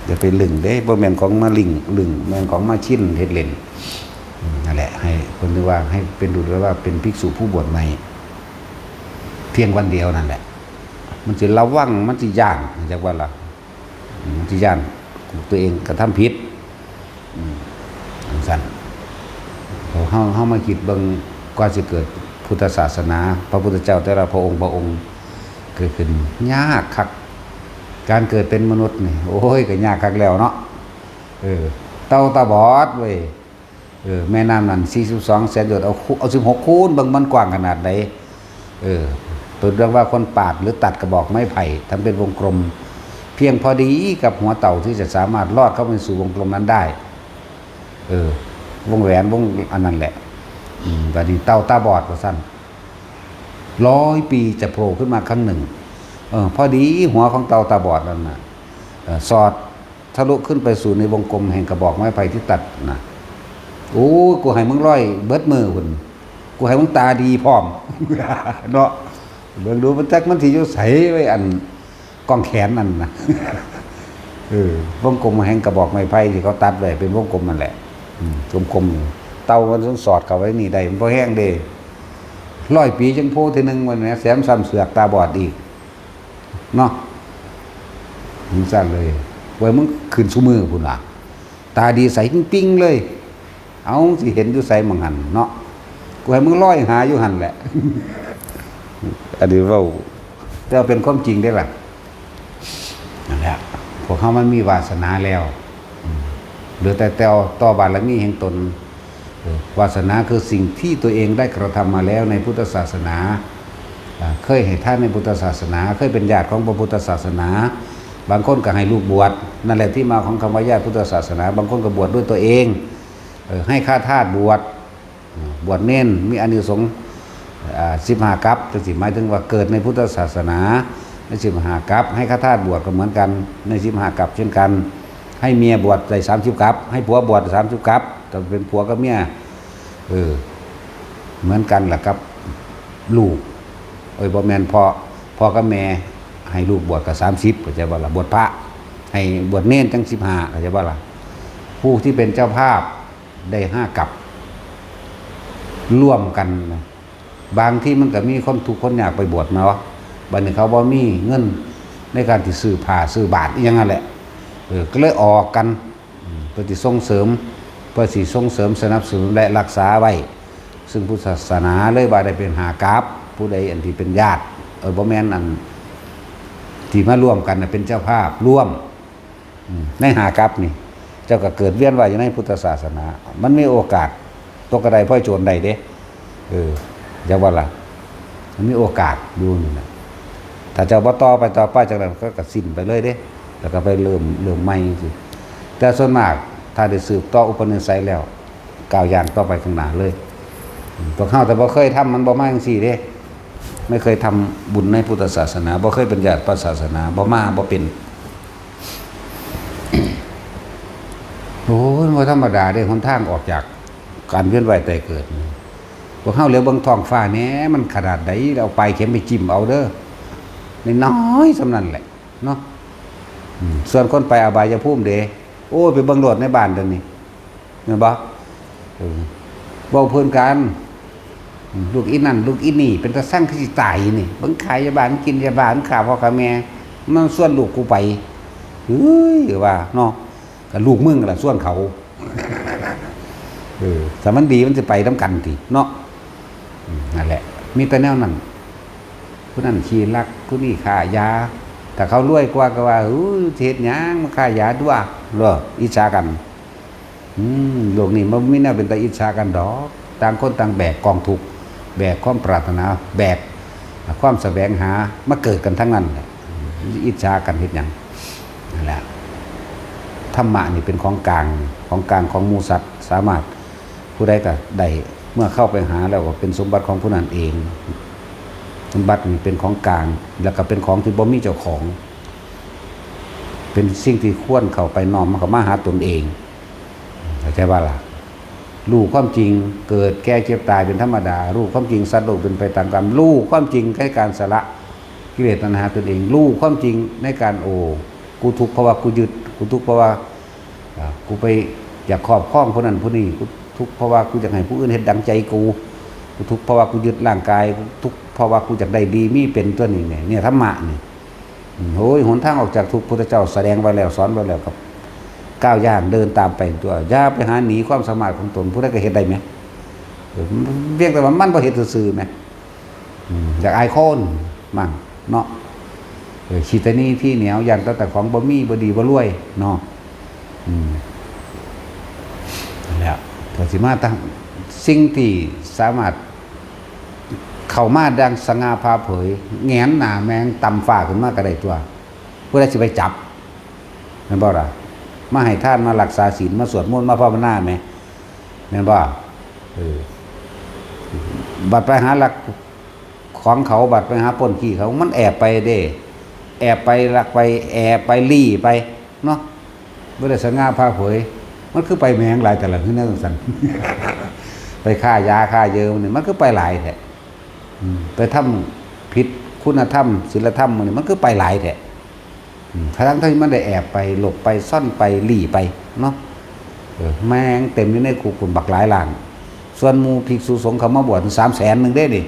อย่าไปลึงเด้ บ่แม่นของมาลึง ลึง แม่นของมาชินเฮ็ดเล่น อืม นั่นแหละ ให้เพิ่นถือว่าให้เป็นดูว่าเป็นภิกษุผู้บวชใหม่ เพียงวันเดียวนั่นแหละ มันสิระวัง มันสิย้าน จักว่าล่ะ อืม มันสิย้าน ตัวเองกระทำผิด อืม จังซั่น เฮา เฮามาคิดเบิ่ง กว่าสิเกิดพุทธศาสนา พระพุทธเจ้าแต่ละพระองค์ พระองค์เกิดขึ้น ยากคัก การเกิดเป็นมนุษย์นี่ โอ้ย ก็ยากคักแล้วเนาะ เออ เต่าตาบอดเว้ย เออ แม่น้ำนั่น สี่สิบสองแสนโยชน์ เอาคู เอา สิบหก คูณ เบิ่งมันกว้างขนาดใด เออ เพิ่นเรียกว่าคนปาดหรือตัดกระบอกไม้ไผ่ ทำเป็นวงกลม เพียงพอดีกับหัวเต่าที่จะสามารถลอดเข้าไปสู่วงกลมนั้นได้ เออ วงแหวน วงอันนั้นแหละ อืม บัดนี้เต่าตาบอดว่าซั่น ร้อยปีจะโผล่ขึ้นมาครั้งหนึ่ง เออ พอดีหัวของเต่าตาบอดนั่นน่ะ เออ สอดทะลุขึ้นไปสู่ในวงกลมแห่งกระบอกไม้ไผ่ที่ตัดน่ะ โอ้ กูให้มึงลอยเบิดมื้อพุ้น กูให้มึงตาดีพร้อม เนาะ เบิ่งดูมันจักมันสิอยู่ไสไว้อันกองแขนนั่นน่ะ เออ วงกลมแห่งกระบอกไม้ไผ่ที่เขาตัดไว้เป็นวงกลมนั่นแหละ อืม กลมๆ เต่ามันสอดเข้าไว้นี่ได้ มันบ่แฮงเด้ ร้อยปีจังโผล่เทื่อหนึ่ง ว่าแหม แถมซ้ำเสือกตาบอดอีก เนาะ จังซั่นเลย ไว้มึงขึ้นซุมื้อพุ้นล่ะ ตาดีใสปิ๊งๆเลย เอา สิเห็นอยู่ไสหม่องหั่นเนาะ กูให้มึงลอยหาอยู่หั่นแหละ อันนี้เว้า แต่ว่าเป็นความจริงเด้ล่ะ นั่นแหละ พวกเฮามันมีวาสนาแล้ว อืม เหลือแต่ต่อ ต่อบารมีแห่งตน เออ วาสนาคือสิ่งที่ตัวเองได้กระทำมาแล้วในพุทธศาสนา อ่า เคยให้ทานในพุทธศาสนา เคยเป็นญาติของพระพุทธศาสนา บางคนก็ให้ลูกบวช นั่นแหละที่มาของคำว่าญาติพุทธศาสนา บางคนก็บวชด้วยตัวเอง เออ ให้ฆทาสบวช อ่า บวชเณรมีอานิสงส์ อ่า สิบห้ากัป จังซี้ หมายถึงว่าเกิดในพุทธศาสนา ในสิบห้ากัป ให้ฆทาสบวชก็เหมือนกัน ในสิบห้ากัปเช่นกัน ให้เมียบวชได้สามสิบกัป ให้ผัวบวชสามสิบกัป ก็เป็นผัวกับเมีย เออ เหมือนกันล่ะครับ ลูก เอ้ย บ่แม่น พ่อ พ่อกับแม่ให้ลูกบวชก็สามสิบ เข้าใจบ่ล่ะ บวชพระ ให้บวชเณรจังสิบห้า เข้าใจบ่ล่ะ ผู้ที่เป็นเจ้าภาพได้ห้ากัป ร่วมกันนะ บางที่มันก็มีคนทุกข์คนยากไปบวชมาเนาะ บัดนี้เขาบ่มีเงินในการที่ซื้อผ้าซื้อบาตรอิหยังนั่นแหละ เออ ก็เลยออกกัน อืม เพื่อที่ส่งเสริม เพื่อสิส่งเสริมสนับสนุนและรักษาไว้ ซึ่งพุทธศาสนาเลยว่าได้เป็นห้ากัป ผู้ใดอันที่เป็นญาติ เออ บ่แม่นอัน ที่มาร่วมกันน่ะเป็นเจ้าภาพร่วม อืม ในห้ากัปนี่ เจ้าก็เกิดเวียนว่ายอยู่ในพุทธศาสนา มันมีโอกาส ตกกระไดพลอยโจรได้เด้ เออ จักว่าล่ะ มันมีโอกาสอยู่นี่นะ ถ้าเจ้าบ่ต่อไปต่อไปจังนั้นก็ ก็สิ้นไปเลยเด้ แล้วก็ไปเริ่ม เริ่มใหม่จังซี้ แต่ส่วนมาก ถ้าได้สืบต่ออุปนิสัยแล้ว ก้าวย่างต่อไปข้างหน้าเลย อืม พวกเฮาแต่บ่เคยทำ มันบ่มาจังซี้เด้ ไม่เคยทำบุญในพุทธศาสนา บ่เคยบัญญัติพระศาสนา บ่มา บ่เป็น โอ้ย บ่ธรรมดาเด้ หนทางออกจากการเวียนว่ายตายเกิด พวกเฮาเหลียวเบิ่งท้องฟ้าแหน่ มันขนาดใด เอาปลายเข็มไปจิ้มเอาเด้อ น้อยๆ ส่ำนั้นแหละ เนาะ อืม ส่วนคนไปอบายภูมิเด้ โอ้ย ไปเบิ่งโลดในบ้านเดี๋ยวนี้ แม่นบ่ เออ เว้าพื้นกัน อืม ลูกอีนั่น ลูกอีนี่ เป็นตาซังคือสิตายนี่ เบิ่งขายยาบ้า มันกินยาบ้า มันฆ่าพ่อฆ่าแม่ มันชวนลูกกูไป เฮ้ย ว่าเนาะ ก็ลูกมึงล่ะชวนเขา เออ ถ้ามันดีมันสิไปนำกันติเนาะ อืม นั่นแหละ มีแต่แนวนั้น ผู้นั้นขี้ลัก ผู้นี้ค้ายา ถ้าเขารวยกว่าก็ว่า อู้ สิเฮ็ดหยัง มาค้ายาตั่ว เด้อ อิจฉากัน อืม โลกนี้มันมีแนวเป็นตาอิจฉากันดอก ต่างคนต่างแบกกองทุกข์ แบกความปรารถนา แบกความแสวงหา มาเกิดกันทั้งนั้นแหละ อิจฉากันเฮ็ดหยัง นั่นแหละ ธรรมะนี่เป็นของกลาง ของกลางของหมู่สัตว์ สามารถ ผู้ใดก็ได้ เมื่อเข้าไปหาแล้วก็เป็นสมบัติของผู้นั้นเอง สมบัตินี่เป็นของกลาง แล้วก็เป็นของที่บ่มีเจ้าของ เป็นสิ่งที่ควรเข้าไปน้อมเข้ามาหาตนเอง เข้าใจบ่ล่ะ รู้ความจริง เกิดแก่เจ็บตายเป็นธรรมดา รู้ความจริงสัตว์โลกเป็นไปตามกรรม รู้ความจริงในการสละกิเลสตัณหาตนเอง รู้ความจริงในการ โอ้ กูทุกข์เพราะว่ากูยึด กูทุกข์เพราะว่า อ่า กูไปอยากครอบครองผู้นั้นผู้นี้ กูทุกข์เพราะว่ากูอยากให้ผู้อื่นเฮ็ดดังใจกู กูทุกข์เพราะว่ากูยึดร่างกาย กูทุกข์เพราะว่ากูอยากได้ดีมีเป็น ตัวนี้เนี่ย เนี่ยธรรมะนี่ อืม โอ้ย หนทางออกจากทุกข์พุทธเจ้าแสดงไว้แล้ว สอนไว้แล้ว ก็ก้าวย่างเดินตามไปตัว อย่าไปหาหนีความสามารถของตน ผู้ใดก็เฮ็ดได้แหม เออ เพียงแต่ว่ามันบ่เฮ็ดซื่อๆแหม อืม อยากอายคนมั่งเนาะ เออ ขี้ตะหนี่ตี้เหนียว ย้านแต่เจ้าของบ่มี บ่ดี บ่รวยเนาะ อืม นั่นแหละ ก็สิมาตั้ง สิ่งที่สามารถเข้ามาดังสง่าผ่าเผย แหงนหน้าแมงต่ำฟ้าขึ้นมาก็ได้ตัว ผู้ใดสิไปจับ แม่นบ่ล่ะ มาให้ทาน มารักษาศีล มาสวดมนต์ มาภาวนาแหม แม่นบ่ เออ บัดไปหาลักของเขา บัดไปหาปล้นขี้เขา มันแอบไปเด้ แอบไปลักไป แอบไปลี้ไปเนาะ บ่ได้สง่าผ่าเผย มันคือไปแหมงหลายแต่ละ คือแนวจั่งซั้น ไปค้ายาค้าเยอะนี่ มันคือไปหลายแท้ อืม ไปทำผิดคุณธรรม ศีลธรรมนี่ มันคือไปหลายแท้ อืม ทั้งๆที่มันได้แอบไป หลบไป ซ่อนไป ลี้ไปเนาะ เออ แหมงเต็มอยู่ในคุกพุ้นบักหลายล้าน ส่วนหมู่ภิกษุสงฆ์เข้ามาบวชสามแสนหนึ่งเด้นี่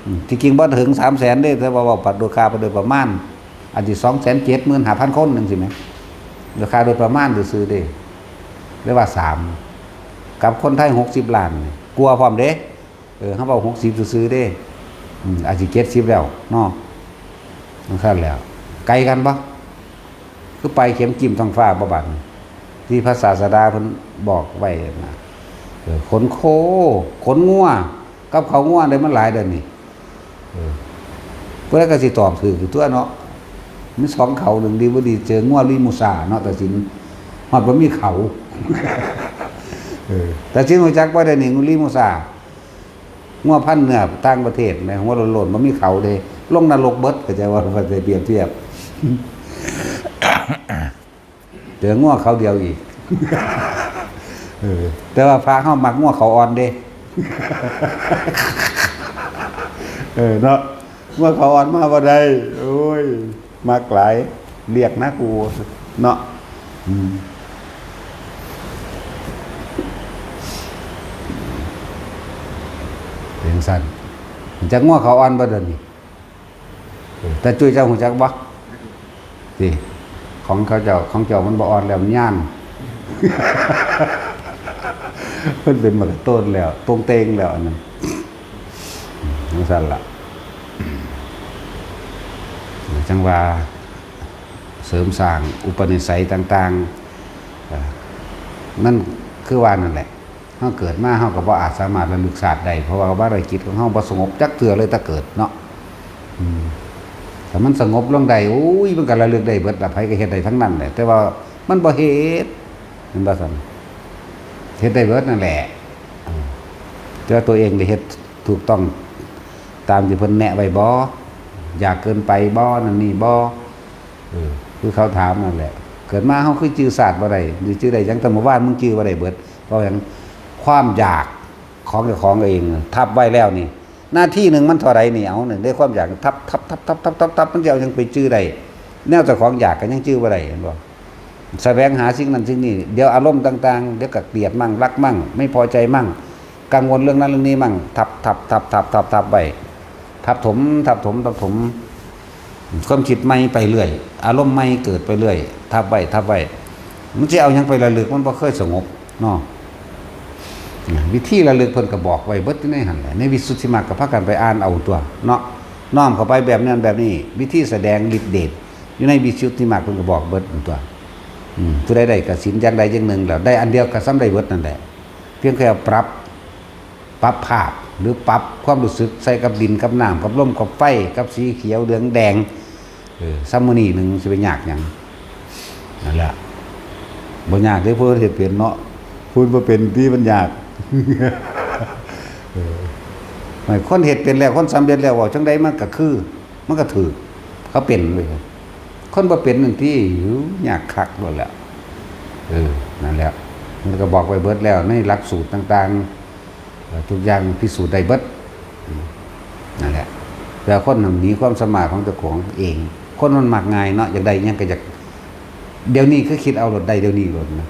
อืม ที่จริงบ่ถึงสามแสนเด้ แต่ว่าเว้าปัดโดยค่าไปโดยประมาณ อาจสิสองแสนเจ็ดหมื่นห้าพันคนจั่งซี้แหม โดยค่าโดยประมาณซื่อๆเด้ หรือว่าสาม กับคนไทยหกสิบล้านนี่ กว่าพร้อมเด้ เออ เฮาเว้าหกสิบซื่อๆเด้ อืม อาจสิเจ็ดสิบแล้วเนาะ จั่งซั้นแล้ว ไกลกันบ่ คือปลายเข็มจิ้มท้องฟ้าบ่บัดนี้ ที่พระศาสดาเพิ่นบอกไว้นะ เออ ขนโค ขนงัว กับเขางัวได้มันหลายเด้อนี่ เออ ผู้ใดก็สิตอบถูกอยู่ตัวเนาะ มีสองเขา หนึ่งดีบ่ดี เจองัวลีมูซาเนาะ ตัดสิน ฮอดบ่มีเขา เออ ตัดสินรู้จักบ่ได้นี่ ลีมูซา งัวพันธุ์เนื้อต่างประเทศแหม หัวโล้นๆ บ่มีเขาเด้ ลงนรกเบิด เข้าใจว่า ไปเปรียบเทียบ เจองัวเขาเดียวอีก เออ แต่ว่าพระเฮามักงัวเขาอ่อนเด้ เออ เนาะ งัวเขาอ่อนมาบ่ได้ โอ้ย มักหลาย เรียกนะกู เนาะ อืม เป็นซั่น จักงัวเขาอ่อนบ่เดี๋ยวนี้ เออ แต่จุ้ยเจ้าฮู้จักบ่ ติ ของเขาเจ้า ของเจ้ามันบ่อ่อนแล้ว มันย่าน มันเป็นหมากกะโต้นแล้ว โป่งเต็งแล้วอันนั้น จั่งซั้นล่ะ จั่งว่าเสริมสร้างอุปนิสัยต่างๆ เอ่อ นั่นคือว่านั่นแหละ เฮาเกิดมาเฮาก็บ่อาจสามารถระลึกชาติได้ เพราะว่าภารกิจของเฮาบ่สงบจักเทื่อเลยแต่เกิดเนาะ อืม ถ้ามันสงบลงได้ โอ้ย มันก็ระลึกได้เบิดละ ไผก็เฮ็ดได้ทั้งนั้นแหละ แต่ว่ามันบ่เฮ็ด แม่นบ่ซั่น เฮ็ดได้เบิดนั่นแหละ อืม แต่ว่าตัวเองได้เฮ็ดถูกต้องตามที่เพิ่นแนะไว้บ่ อยากเกินไปบ่ นั่นนี่บ่ เออ คือเขาถามนั่นแหละ เกิดมาเฮาคือจื่อชาติบ่ได้ หรือจื่อได้หยัง แต่เมื่อวานมึงจื่อบ่ได้เบิด เพราะหยัง ความอยากของเจ้าของเองทับไว้แล้วนี่ นาทีหนึ่งมันเท่าใดนี่ เอาหนึ่งได้ความอยากทับ ทับ ทับ ทับ ทับ ทับ ทับ มันจะเอาหยังไปจื่อได้ แนวเจ้าของอยากก็ยังจื่อบ่ได้ เห็นบ่ แสวงหาสิ่งนั้นสิ่งนี้ เดี๋ยวอารมณ์ต่างๆ เดี๋ยวก็เกลียดมั่ง รักมั่ง ไม่พอใจมั่ง กังวลเรื่องนั้นเรื่องนี้มั่ง ทับ ทับ ทับ ทับ ทับ ทับไว้ ทับถม ทับถม ทับถม ความคิดใหม่ไปเรื่อย อารมณ์ใหม่เกิดไปเรื่อย ทับไว้ ทับไว้ มันสิเอาหยังไประลึก มันบ่เคยสงบเนาะ วิธีระลึกเพิ่นก็บอกไว้เบิดอยู่ในหั่นแหละ ในวิสุทธิมรรคก็พากันไปอ่านเอาตั๊วเนาะ น้อมเข้าไปแบบนั้นแบบนี้ วิธีแสดงฤทธิ์เดชอยู่ในวิสุทธิมรรคเพิ่นก็บอกเบิดตั๊ว อืม ผู้ใดได้กสิณอย่างใดอย่างหนึ่งแล้ว ได้อันเดียวก็ส่ำได้เบิดนั่นแหละ เพียงแค่ปรับ ปรับภาพ หรือปรับความรู้สึกใส่กับดิน กับน้ำ กับลม กับไฟ กับสีเขียว เหลือง แดง เออ ส่ำมื้อนี้หนึ่งสิไปยากหยัง นั่นแหละ บ่ยากเด้ ผู้เฮ็ดเป็นเนาะ ผู้บ่เป็นติมันยาก เออ ไม่ คนเฮ็ดเป็นแล้ว คนสำเร็จแล้ว เว้าจั่งใดมันก็คือ มันก็ถืก เขาเป็นเว้ย คนบ่เป็นนั่นติ โอ้ย ยากคักโลดแหละ เออ นั่นแหละ มันก็บอกไว้เบิดแล้วในหลักสูตรต่างๆ เอ่อ ทุกอย่างพิสูจน์ได้เบิด อืม นั่นแหละ แต่คนหนีความสามารถของเจ้าของเอง คนมันมักง่ายเนาะ อยากได้หยังก็อยาก เดี๋ยวนี้คือคิดเอาโลด ได้เดี๋ยวนี้โลดนะ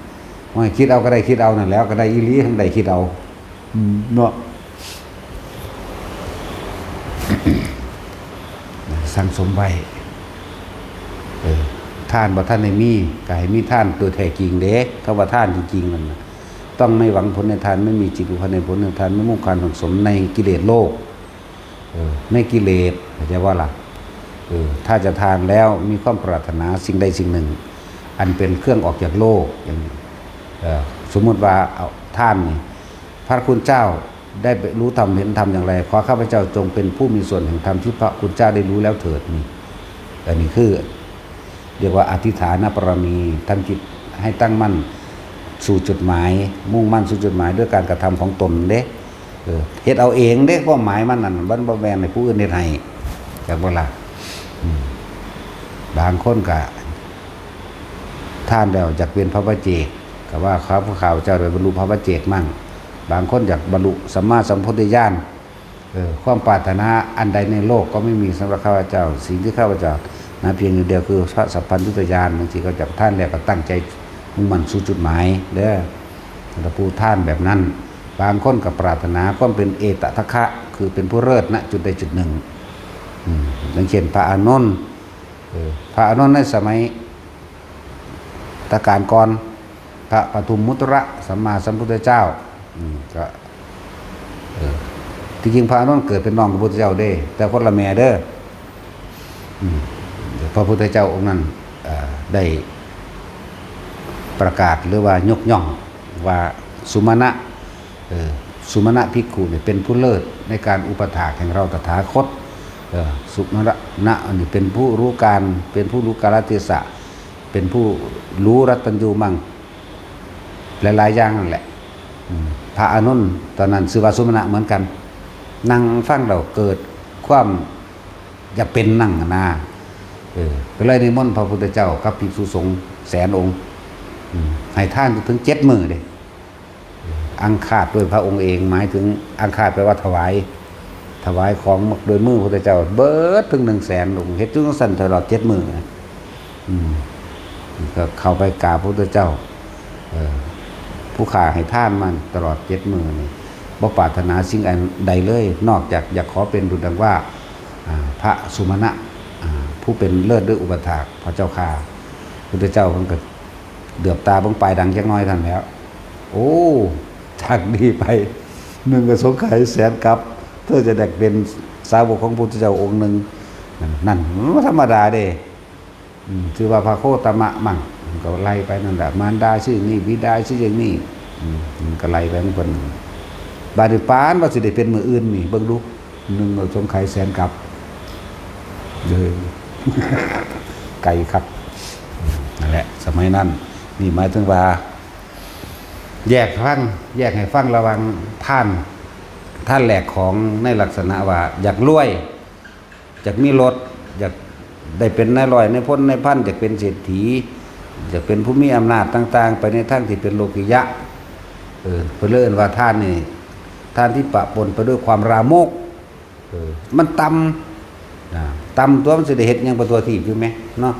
ว่าคิดเอาก็ได้คิดเอานั่นแหล้ว ก็ได้อีหลี ทั้งได้คิดเอา อืม เนาะ สั่งสมไว้ เออ ทานบ่ทันได้มี ก็ให้มีทานตัวแท้จริงเด้ คำว่าทานจริงๆนั่นน่ะ ต้องไม่หวังผลในทาน ไม่มีจิตผูกพันในผลในทาน ไม่มุ่งการสั่งสมในกิเลสโลภ เออ ในกิเลส เข้าใจบ่ล่ะ เออ ถ้าจะทานแล้วมีความปรารถนาสิ่งใดสิ่งหนึ่ง อันเป็นเครื่องออกจากโลภ อย่างนี้ เออ สมมุติว่าเอาทานนี่ พระคุณเจ้าได้รู้ธรรมเห็นธรรมอย่างไร ขอข้าพเจ้าจงเป็นผู้มีส่วนแห่งธรรมที่พระคุณเจ้าได้รู้แล้วเถิด นี่ อันนี้คือ เรียกว่าอธิษฐานบารมี ตั้งจิตให้ตั้งมั่นสู่จุดหมาย มุ่งมั่นสู่จุดหมายด้วยการกระทำของตนเด้ เออ เฮ็ดเอาเองเด้ ความหมายมันนั่น มันบ่แม่นให้ผู้อื่นเฮ็ดให้ จักบ่ล่ะ อืม บางคนก็ ทานแล้วอยากเป็นพระปัจเจก ก็ว่าข้าพเจ้าได้บรรลุพระปัจเจกมั่ง บางคนอยากบรรลุสัมมาสัมโพธิญาณ เออ ความปรารถนาอันใดในโลกก็ไม่มีสำหรับข้าพเจ้า สิ่งที่ข้าพเจ้านะเพียงอย่างเดียวคือพระสัพพัญญุตญาณ บางทีก็อยากทานแล้วก็ตั้งใจมุ่งมั่นสู่จุดหมายเด้อ ถ้าผู้ทานแบบนั้น บางคนก็ปรารถนาความเป็นเอตทัคคะ คือเป็นผู้เลิศณจุดใดจุดหนึ่ง อืม อย่างเช่นพระอานนท์ เออ พระอานนท์ในสมัย ตะกาลก่อน พระปทุมมุตระสัมมาสัมพุทธเจ้า อืม ก็ เออ ที่จริงพระอานนท์เกิดเป็นน้องกับพุทธเจ้าเด้ แต่คนละแม่เด้อ อืม พระพุทธเจ้าองค์นั้น เอ่อ ได้ประกาศหรือว่ายกย่องว่าสุมาณะ เออ สุมาณะภิกขุเนี่ยเป็นผู้เลิศในการอุปถากแห่งเราตถาคต เออ สุมาณะนี่เป็นผู้รู้การ เป็นผู้รู้กาลเทศะ เป็นผู้รู้รัตตัญญูมั่ง หลายๆอย่างนั่นแหละ อืม พระอานนท์ตอนนั้นชื่อว่าสุมาณะเหมือนกัน นั่งฟังแล้วเกิดความอยากเป็นนั่งนา เออ ก็เลยนิมนต์พระพุทธเจ้ากับภิกษุสงฆ์แสนองค์ อืม ให้ทานถึงเจ็ดมื้อเด้ อังคาสด้วยพระองค์เอง หมายถึงอังคาสแปลว่าถวาย ถวายของโดยมือพระพุทธเจ้า เบิดถึงหนึ่งแสนองค์ เฮ็ดจั่งซั้นตลอดเจ็ดมื้อนะ อืม ก็เข้าไปกราบพระพุทธเจ้า เออ ผู้ข้าให้ทานมาตลอดเจ็ดมื้อนี่ บ่ปรารถนาสิ่งอันใดเลย นอกจากอยากขอเป็นดุจดังว่า อ่า พระสุมาณะ อ่า ผู้เป็นเลิศด้วยอุปถาก พระเจ้าข้า พุทธเจ้าเพิ่นก็เหลือบตาเบิ่งปลายดังจักหน่อยเท่านั้นแหล้ว โอ้ จากนี้ไป หนึ่งก็สงไขยแสนกัป เธอจะได้เป็นสาวกของพระพุทธเจ้าองค์หนึ่ง นั่นมันบ่ธรรมดาเด้ อืม ชื่อว่าพระโคตมะมั่ง มันก็ไล่ไปนั่นแหละ มารดาชื่อนี้ บิดาชื่ออย่างนี้ อืม มันก็ไล่ไปของเพิ่น บาดนี้ปานว่าสิได้เป็นมื้ออื่นนี่ เบิ่งดู หนึ่งเอาสงไขยแสนกับ เด้อ ไกลครับ นั่นแหละ สมัยนั้น นี่หมายถึงว่า แยกฟัง แยกให้ฟังระหว่างทาน ทานแลกของในลักษณะว่าอยากรวย อยากมีรถ อยากได้เป็นนายร้อยนายพลนายพัน อยากเป็นเศรษฐี อยากเป็นผู้มีอำนาจต่างๆ ไปในทางที่เป็นโลกิยะ เออ เพิ่นเลยเอิ้นว่าทานนี่ ทานที่ปะปนไปด้วยความลามก เออ มันต่ำ นะ ต่ำตัวมันสิได้เฮ็ดหยังไปทั่วทีปอยู่แหมเนาะ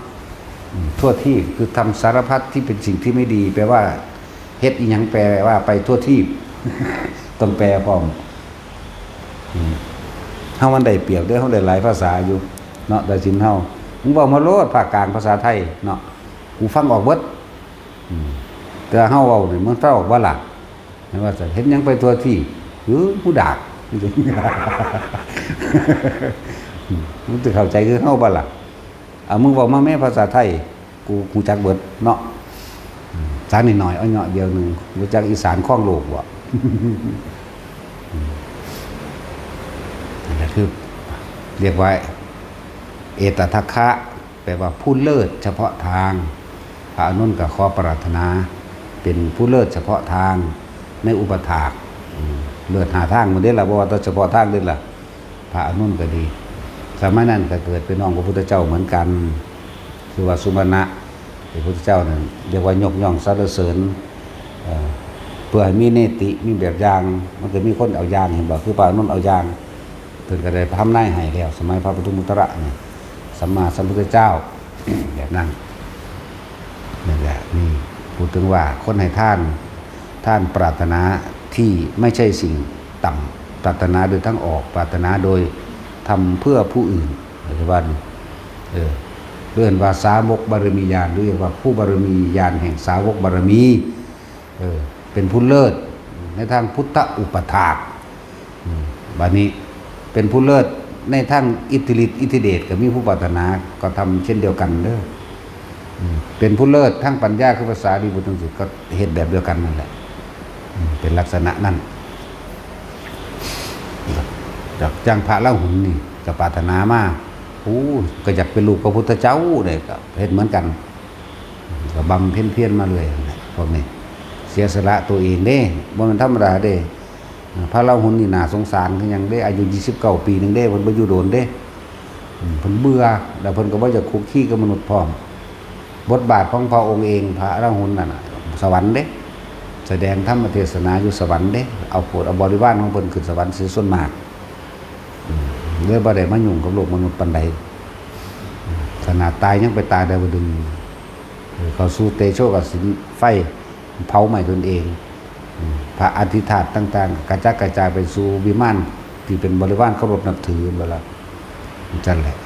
อืม ทั่วทีปคือทำสารพัดที่เป็นสิ่งที่ไม่ดี แปลว่าเฮ็ดอีหยังแปลว่าไปทั่วทีป ต้องแปลพร้อม อืม เฮามันได้เปรียบเด้ เฮาได้หลายภาษาอยู่เนาะ แต่สินเฮา มึงเว้ามาโลดภาคกลางภาษาไทยเนาะ กูฟังออกเบิด อืม แต่เฮาเว้านี่มันฟังออกบ่ล่ะ แม่นว่าจะเฮ็ดหยังไปทั่วทีป หือ ผู้ดาก มึงสิเข้าใจคือเฮาบ่ล่ะ เอามึงเว้ามาแม่ภาษาไทย กู กูจักเบิดเนาะ อืม สารนิดหน่อย เอาเหยาะเดียวหนึ่ง รู้จักอีสานครองโลกบ่ อืม นั่นแหละคือ เรียกว่า เอตทัคคะ แปลว่าผู้เลิศเฉพาะทาง พระอานนท์ก็ขอปรารถนา เป็นผู้เลิศเฉพาะทางในอุปถาก อืม เลิศห้าทางหมดเด้ล่ะ บ่ว่าแต่เฉพาะทางเด้ล่ะ พระอานนท์ก็ดี สมัยนั้นก็เกิดเป็นน้องพระพุทธเจ้าเหมือนกัน ชื่อว่าสุมาณะ พระพุทธเจ้านั่นเรียกว่ายกย่องสรรเสริญ เอ่อ เพื่อให้มีเนติ มีแบบอย่าง มันก็มีคนเอาอย่าง เห็นบ่ คือพระอานนท์เอาอย่าง เพิ่นก็ได้ทำนายให้แล้ว สมัยพระปทุมมุตระนี่ สัมมาสัมพุทธเจ้า แบบนั้น นั่นแหละ นี่ พูดถึงว่าคนให้ทาน ทานปรารถนาที่ไม่ใช่สิ่งต่ำ ปรารถนาโดยทางออก ปรารถนาโดยทำเพื่อผู้อื่น ปัจจุบัน เออ เรียกว่าสาวกบารมีญาณ หรือเรียกว่าผู้บารมีญาณแห่งสาวกบารมี เออ เป็นผู้เลิศในทางพุทธอุปถาก อืม บัดนี้เป็นผู้เลิศในทางอิทธิฤทธิ์อิทธิเดช ก็มีผู้ปรารถนาก็ทำเช่นเดียวกันเด้อ อืม เป็นผู้เลิศทางปัญญาคือพระสารีบุตรจั่งซี้ ก็เฮ็ดแบบเดียวกันนั่นแหละ อืม เป็นลักษณะนั้น จากจั่งพระราหุลนี่ก็ปรารถนามา โอ้ ก็อยากเป็นลูกพระพุทธเจ้าเนี่ย ก็เฮ็ดเหมือนกัน ก็บำเพ็ญเพียรมาเรื่อยนั่นแหละ พวกนี้ เสียสละตัวเองเด้ บ่แม่นธรรมดาเด้ พระราหุลนี่น่าสงสารคือหยังเด้ อายุยี่สิบเก้าปีหนึ่งเด้ เพิ่นบ่อยู่โดนเด้ อืม เพิ่นเบื่อ แล้วเพิ่นก็บ่อยากคุกคีกับมนุษย์พร้อม บทบาทของพระองค์เอง พระราหุลนั่นน่ะ สวรรค์เด้ แสดงธรรมเทศนาอยู่สวรรค์เด้ เอาโผดเอาบริวารของเพิ่นขึ้นสวรรค์เสียส่วนมาก อืม เลยบ่ได้มายุ่งกับโลกมนุษย์ปานใด ขนาดตายยังไปตายดาวดึงส์ เออ เข้าสู่เตโชกสินไฟ เผาไหม้ตนเอง อืม พระอธิธาตุต่างๆ กระจัดกระจายไปสู่วิมานที่เป็นบริวารเคารพนับถือหมดแล้ว จั่งซั่นแหละ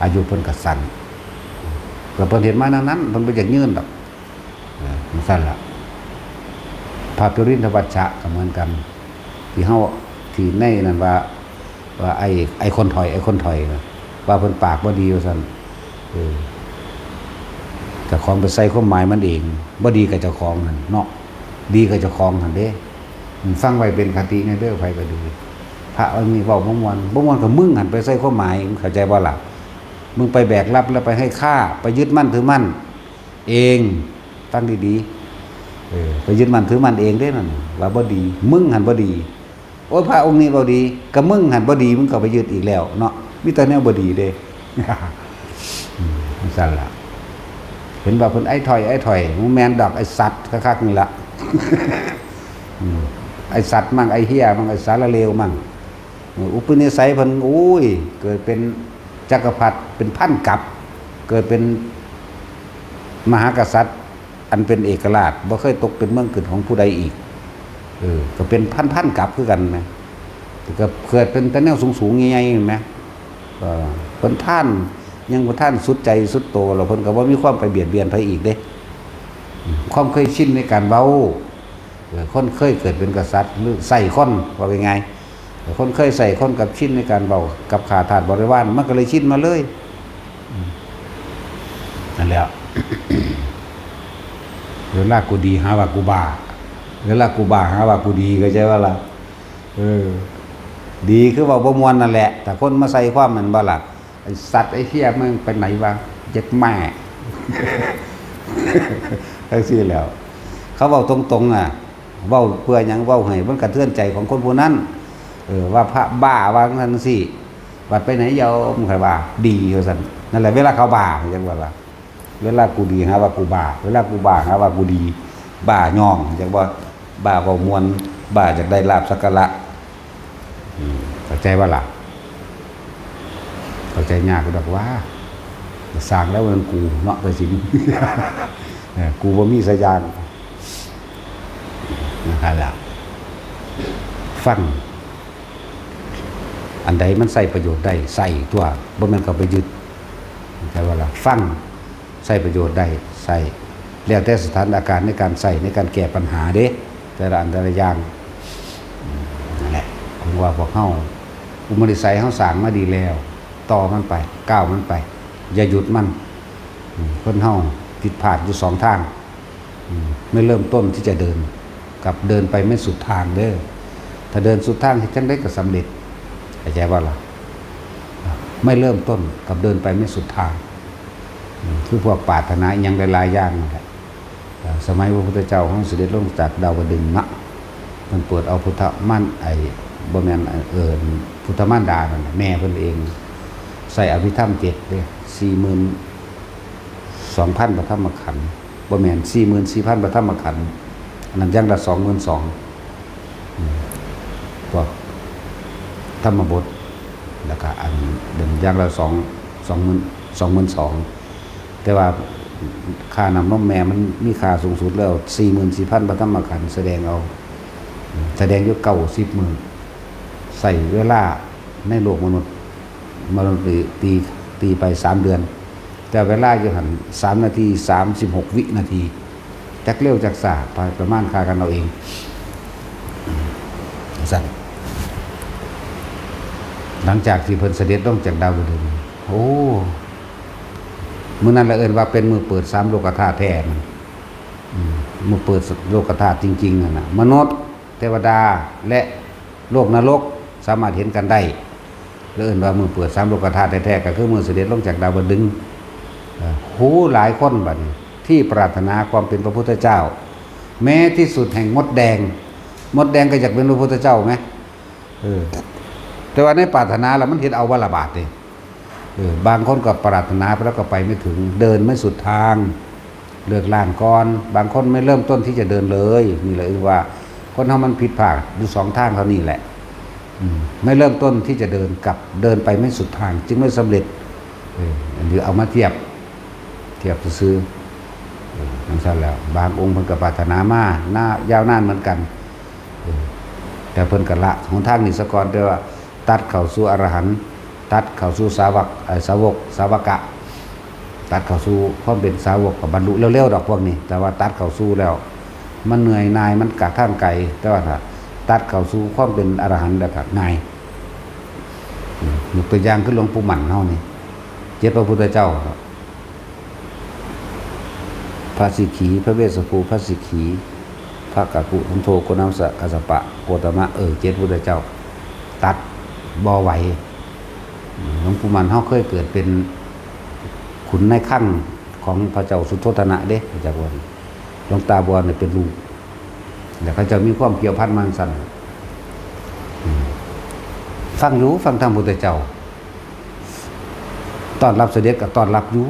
อายุเพิ่นก็สั้น ก็เพิ่นเฮ็ดมาแนวนั้น เพิ่นบ่อยากยืนดอก เออ จั่งซั่นล่ะ พระปริณฑวัชชะก็เหมือนกัน ที่เฮา ที่ในนั้นว่า ว่าไอ้ ไอ้คนถอย ไอ้คนถอยนะ ว่าเพิ่นปากบ่ดีว่าซั่น เออ เจ้าของไปใส่ความหมายมันเอง บ่ดีกับเจ้าของหั่นเนาะ ดีกับเจ้าของหั่นเด้ อืม ฟังไว้เป็นคติแน่เด้อ ไผก็ดี พระองค์นี้เว้าบ่ม่วน บ่ม่วนก็มึงหั่นไปใส่ความหมาย มึงเข้าใจบ่ล่ะ มึงไปแบกรับแล้วไปให้ค่า ไปยึดมั่นถือมั่นเอง ฟังดีๆ เออ ไปยึดมั่นถือมั่นเองเด้นั่น ว่าบ่ดี มึงหั่นบ่ดี โอ้ย พระองค์นี้บ่ดี ก็มึงหั่นบ่ดี มึงก็ไปยึดอีกแล้วเนาะ มีแต่แนวบ่ดีเด้ อืม จั่งซั่นล่ะ เห็นว่าเพิ่นไอ้ถ้อย ไอ้ถ้อย บ่แม่นดอก ไอ้สัตว์คักๆ นี่ล่ะ อืม ไอ้สัตว์มั่ง ไอ้เหี้ยมั่ง ไอ้สารเลวมั่ง เออ อุปนิสัยเพิ่น โอ้ย เกิดเป็นจักรพรรดิ เป็นพันกัป เกิดเป็นมหากษัตริย์ อันเป็นเอกราช บ่เคยตกเป็นเมืองขึ้นของผู้ใดอีก เออ ก็เป็นพันๆ กัปคือกันนะ ก็เกิดเป็นแต่แนวสูงๆ ใหญ่ๆ เห็นไหม เออ เพิ่นทาน ยังบ่ทันสุดใจสุดโต แล้วเพิ่นก็บ่มีความไปเบียดเบียนไผอีกเด้ อืม ความเคยชินในการเว้า เออ คนเคยเกิดเป็นกษัตริย์ หรือใช้คน ว่าง่าย คนเคยใส่คนกับชินในการเว้ากับข้าทาสบริวาร มันก็เลยชินมาเลย อืม นั่นแหละ เวลากูดีหาว่ากูบ้า เวลากูบ้าหาว่ากูดี เข้าใจบ่ล่ะ เออ ดีคือเว้าบ่ม่วนนั่นแหละ แต่คนมาใส่ความแม่นบ่ล่ะ ไอ้สัตว์ไอ้เหี้ยมึงไปไหนวะ เย็ดแม่ จั่งซี้แหล้ว เขาเว้าตรงๆ น่ะ เว้าเพื่อหยัง เว้าให้มันกระเทือนใจของคนผู้นั้น เออ ว่าพระบ้า ว่าจั่งซี้ บัดไปไหนโยม ใครว่า ดี ว่าซั่น นั่นแหละ เวลาเขาบ้า จั่งว่าล่ะ เวลากูดีหาว่ากูบ้า เวลากูบ้าหาว่ากูดี บ้าย่อง จั่งว่า บ้าเว้าม่วน บ้าอยากได้ลาภสักการะ อืม เข้าใจบ่ล่ะ เข้าใจยากดอกว่า สร้างแล้วมันกูเนาะ แต่สิ เออ กูบ่มีสักอย่าง นะครับล่ะ ฟัง อันใดมันใช้ประโยชน์ได้ ใช้ตั๊ว บ่แม่นเข้าไปยึด เข้าใจบ่ล่ะ ฟัง ใช้ประโยชน์ได้ ใช้ แล้วแต่สถานการณ์ในการใช้ ในการแก้ปัญหาเด้ แต่ละอันแต่ละอย่าง อืม นั่นแหละ ผมว่าพวกเฮา อุปนิสัยเฮาสร้างมาดีแล้ว ต่อมันไป ก้าวมันไป อย่าหยุดมัน อืม คนเฮาผิดพลาดอยู่สองทาง อืม ไม่เริ่มต้นที่จะเดิน กับเดินไปไม่สุดทางเด้อ ถ้าเดินสุดทาง เฮ็ดจั่งใดก็สำเร็จ เข้าใจบ่ล่ะ ไม่เริ่มต้นกับเดินไปไม่สุดทาง อืม คือพวกปรารถนาอิหยังหลายๆอย่างนั่นแหละ เอ่อ สมัยพระพุทธเจ้าของเสด็จลงจากดาวดึงส์เนาะ เพิ่นโปรดเอาพุทธมาร ไอ้ บ่แม่น เอ่อ พุทธมารดานั่นน่ะ แม่เพิ่นเอง ใส่อภิธรรมเจ็ดเด้ สี่หมื่นสองพันพระธรรมขันธ์ บ่แม่น สี่หมื่นสี่พันพระธรรมขันธ์ อันนั้นอย่างละสองหมื่นสอง อืม พวกธรรมบท แล้วก็อันเดิมอย่างละสอง สองหมื่น สองหมื่นสอง แต่ว่าค่าน้ำนมแม่มันมีค่าสูงสุดแล้ว สี่หมื่นสี่พันพระธรรมขันธ์ แสดงเอา แสดงอยู่เก้าสิบมื้อ ใช้เวลาในโลกมนุษย์ มนุษย์ตี ตีไปสามเดือน แต่เวลาอยู่หั่น สามนาที สามสิบหกวินาที จักเร็วจักช้า ประมาณค่ากันเอาเอง อืม ซั่น หลังจากที่เพิ่นเสด็จลงจากดาวดึงส์ โอ้ มื้อนั้นละเอิ้นว่าเป็นมื้อเปิดสามโลกธาตุแท้นะ อืม มื้อเปิดโลกธาตุจริงๆ นั่นน่ะ มนุษย์ เทวดา และโลกนรกสามารถเห็นกันได้ เอิ้นว่ามื้อเปิดสามโลกธาตุแท้ๆ ก็คือมื้อเสด็จลงจากดาวดึงส์ เอ่อ โห หลายคนบัดนี้ ที่ปรารถนาความเป็นพระพุทธเจ้า แม้ที่สุดแห่งมดแดง มดแดงก็อยากเป็นพระพุทธเจ้าไหม เออ แต่ว่าในปรารถนาแล้วมันเฮ็ดเอาบ่ละบาดนี่ เออ บางคนก็ปรารถนาไปแล้วก็ไปไม่ถึง เดินไม่สุดทาง เลิกล้างก่อน บางคนไม่เริ่มต้นที่จะเดินเลย นี่แหละเอิ้นว่าคนเฮามันผิดพลาดอยู่สองทางเท่านี้แหละ อืม ไม่เริ่มต้นที่จะเดิน กับเดินไปไม่สุดทาง จึงไม่สำเร็จ เออ อันนี้เอามาเทียบ เทียบซื่อๆ เออ จั่งซั่นแล้ว บางองค์เพิ่นก็ปรารถนามา นาน ยาวนานเหมือนกัน เออ แต่เพิ่นก็ละหนทางนี้ซะก่อน แต่ว่าตัดเข้าสู่อรหันต์ ตัดเข้าสู่สาวก เอ่อ สาวก สาวกะ ตัดเข้าสู่ความเป็นสาวกก็บรรลุเร็วๆ ดอกพวกนี้ แต่ว่าตัดเข้าสู่แล้ว มันเหนื่อยหน่าย มันกะทางไกล แต่ว่าถ้าตัดเข้าสู่ความเป็นอรหันต์แล้วก็ง่าย อืม ยกตัวอย่างคือหลวงปู่หมั่นเฮานี่ เจ็ดพระพุทธเจ้า พระสิกขี พระเวสสุภู พระสิกขี พระกัสสปุ สุโธ โกณทัสสะ กัสสปะ โคตมะ เออ เจ็ดพุทธเจ้า ตัดบ่ไหว หลวงปู่หมั่นเฮาเคยเกิดเป็นขุนในครั้งของพระเจ้าสุโธทนะเด้ พระเจ้าบัว หลวงตาบัวเนี่ยเป็นลูก แล้วเขาเจ้ามีความเกี่ยวพันมาซั่น อืม ฟังอยู่ ฟังธรรมพุทธเจ้า ต้อนรับเสด็จก็ต้อนรับอยู่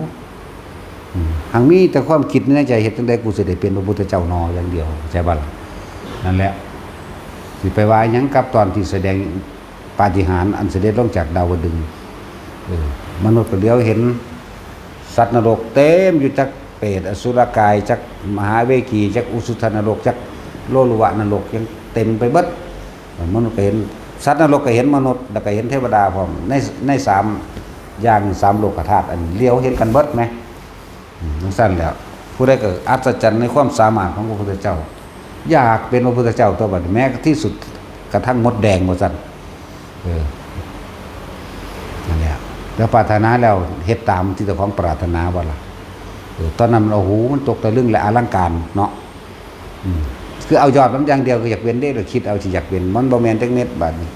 อืม หากมีแต่ความคิดในใจ เฮ็ดจั่งใดกูสิได้เป็นพระพุทธเจ้าหนออย่างเดียว ใช่บ่ล่ะ นั่นแหละ สิไปว่าหยังกับตอนที่แสดงปาฏิหาริย์อันเสด็จลงจากดาวดึงส์ เออ มนุษย์ก็เหลียวเห็นสัตว์นรกเต็มอยู่ จักเปรตอสุรกาย จักมหาเวกี จักอุชุทนรก จักโลลุวะนรก ยังเต็มไปเบิด มนุษย์ก็เห็น สัตว์นรกก็เห็นมนุษย์ แล้วก็เห็นเทวดาพร้อม ใน ในสามอย่าง สามโลกธาตุ อันเหลียวเห็นกันเบิดไหม อืม จั่งซั่นแหล้ว ผู้ใดก็อัศจรรย์ในความสามารถของพระพุทธเจ้า อยากเป็นพระพุทธเจ้าตัวบัดนี้ แม้ที่สุดกระทั่งมดแดงว่าซั่น เออ นั่นแหละ แล้วปรารถนาแล้วเฮ็ดตามที่เจ้าของปรารถนาบ่ล่ะ เออ ตอนนั้น โอ้โห มันตกตะลึงและอลังการเนาะ อืม คือเอายอดมันอย่างเดียวก็อยากเป็นเด้ เราคิดเอาสิอยากเป็น มันบ่แม่นจักเม็ดบาดนี้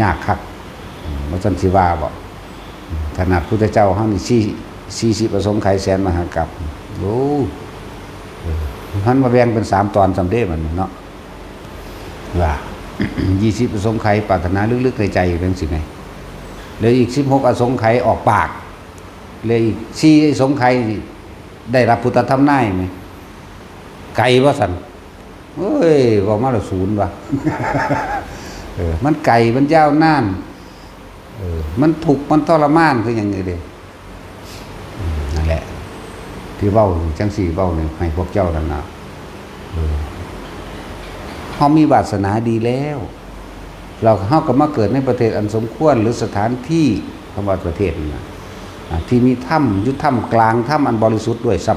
ยากคัก อืม ว่าซั่นสิว่าบ่ อืม ขนาดพุทธเจ้าเฮานี่ สี่ สี่สิบอสงไขยแสนมหากัป โอ้ เออ มันมาแบ่งเป็นสามตอนซ้ำเด้บัดนี้เนาะ ว่า ยี่สิบอสงไขยปรารถนาลึกๆในใจอยู่จังซี่แหม แล้วอีกสิบหกอสงไขยออกปาก แล้วอีกสี่อสงไขยนี่ได้รับพุทธธรรมนายแหม ไกลบ่ซั่น เอ้ย เว้ามาแล้วศูนย์ว่ะ เออ มันไกล มันยาวนาน เออ มันทุกข์ มันทรมาน คือหยังนี่เด้ อืม นั่นแหละ ที่เว้าจังซี่ เว้านี่ให้พวกเจ้านั่นน่ะ เออ เฮามีวาสนาดีแล้ว เรา เฮาก็มาเกิดในประเทศอันสมควร หรือสถานที่ คำว่าประเทศนั่นน่ะ อ่า ที่มีถ้ำ อยู่ถ้ำกลางถ้ำอันบริสุทธิ์ด้วยซ้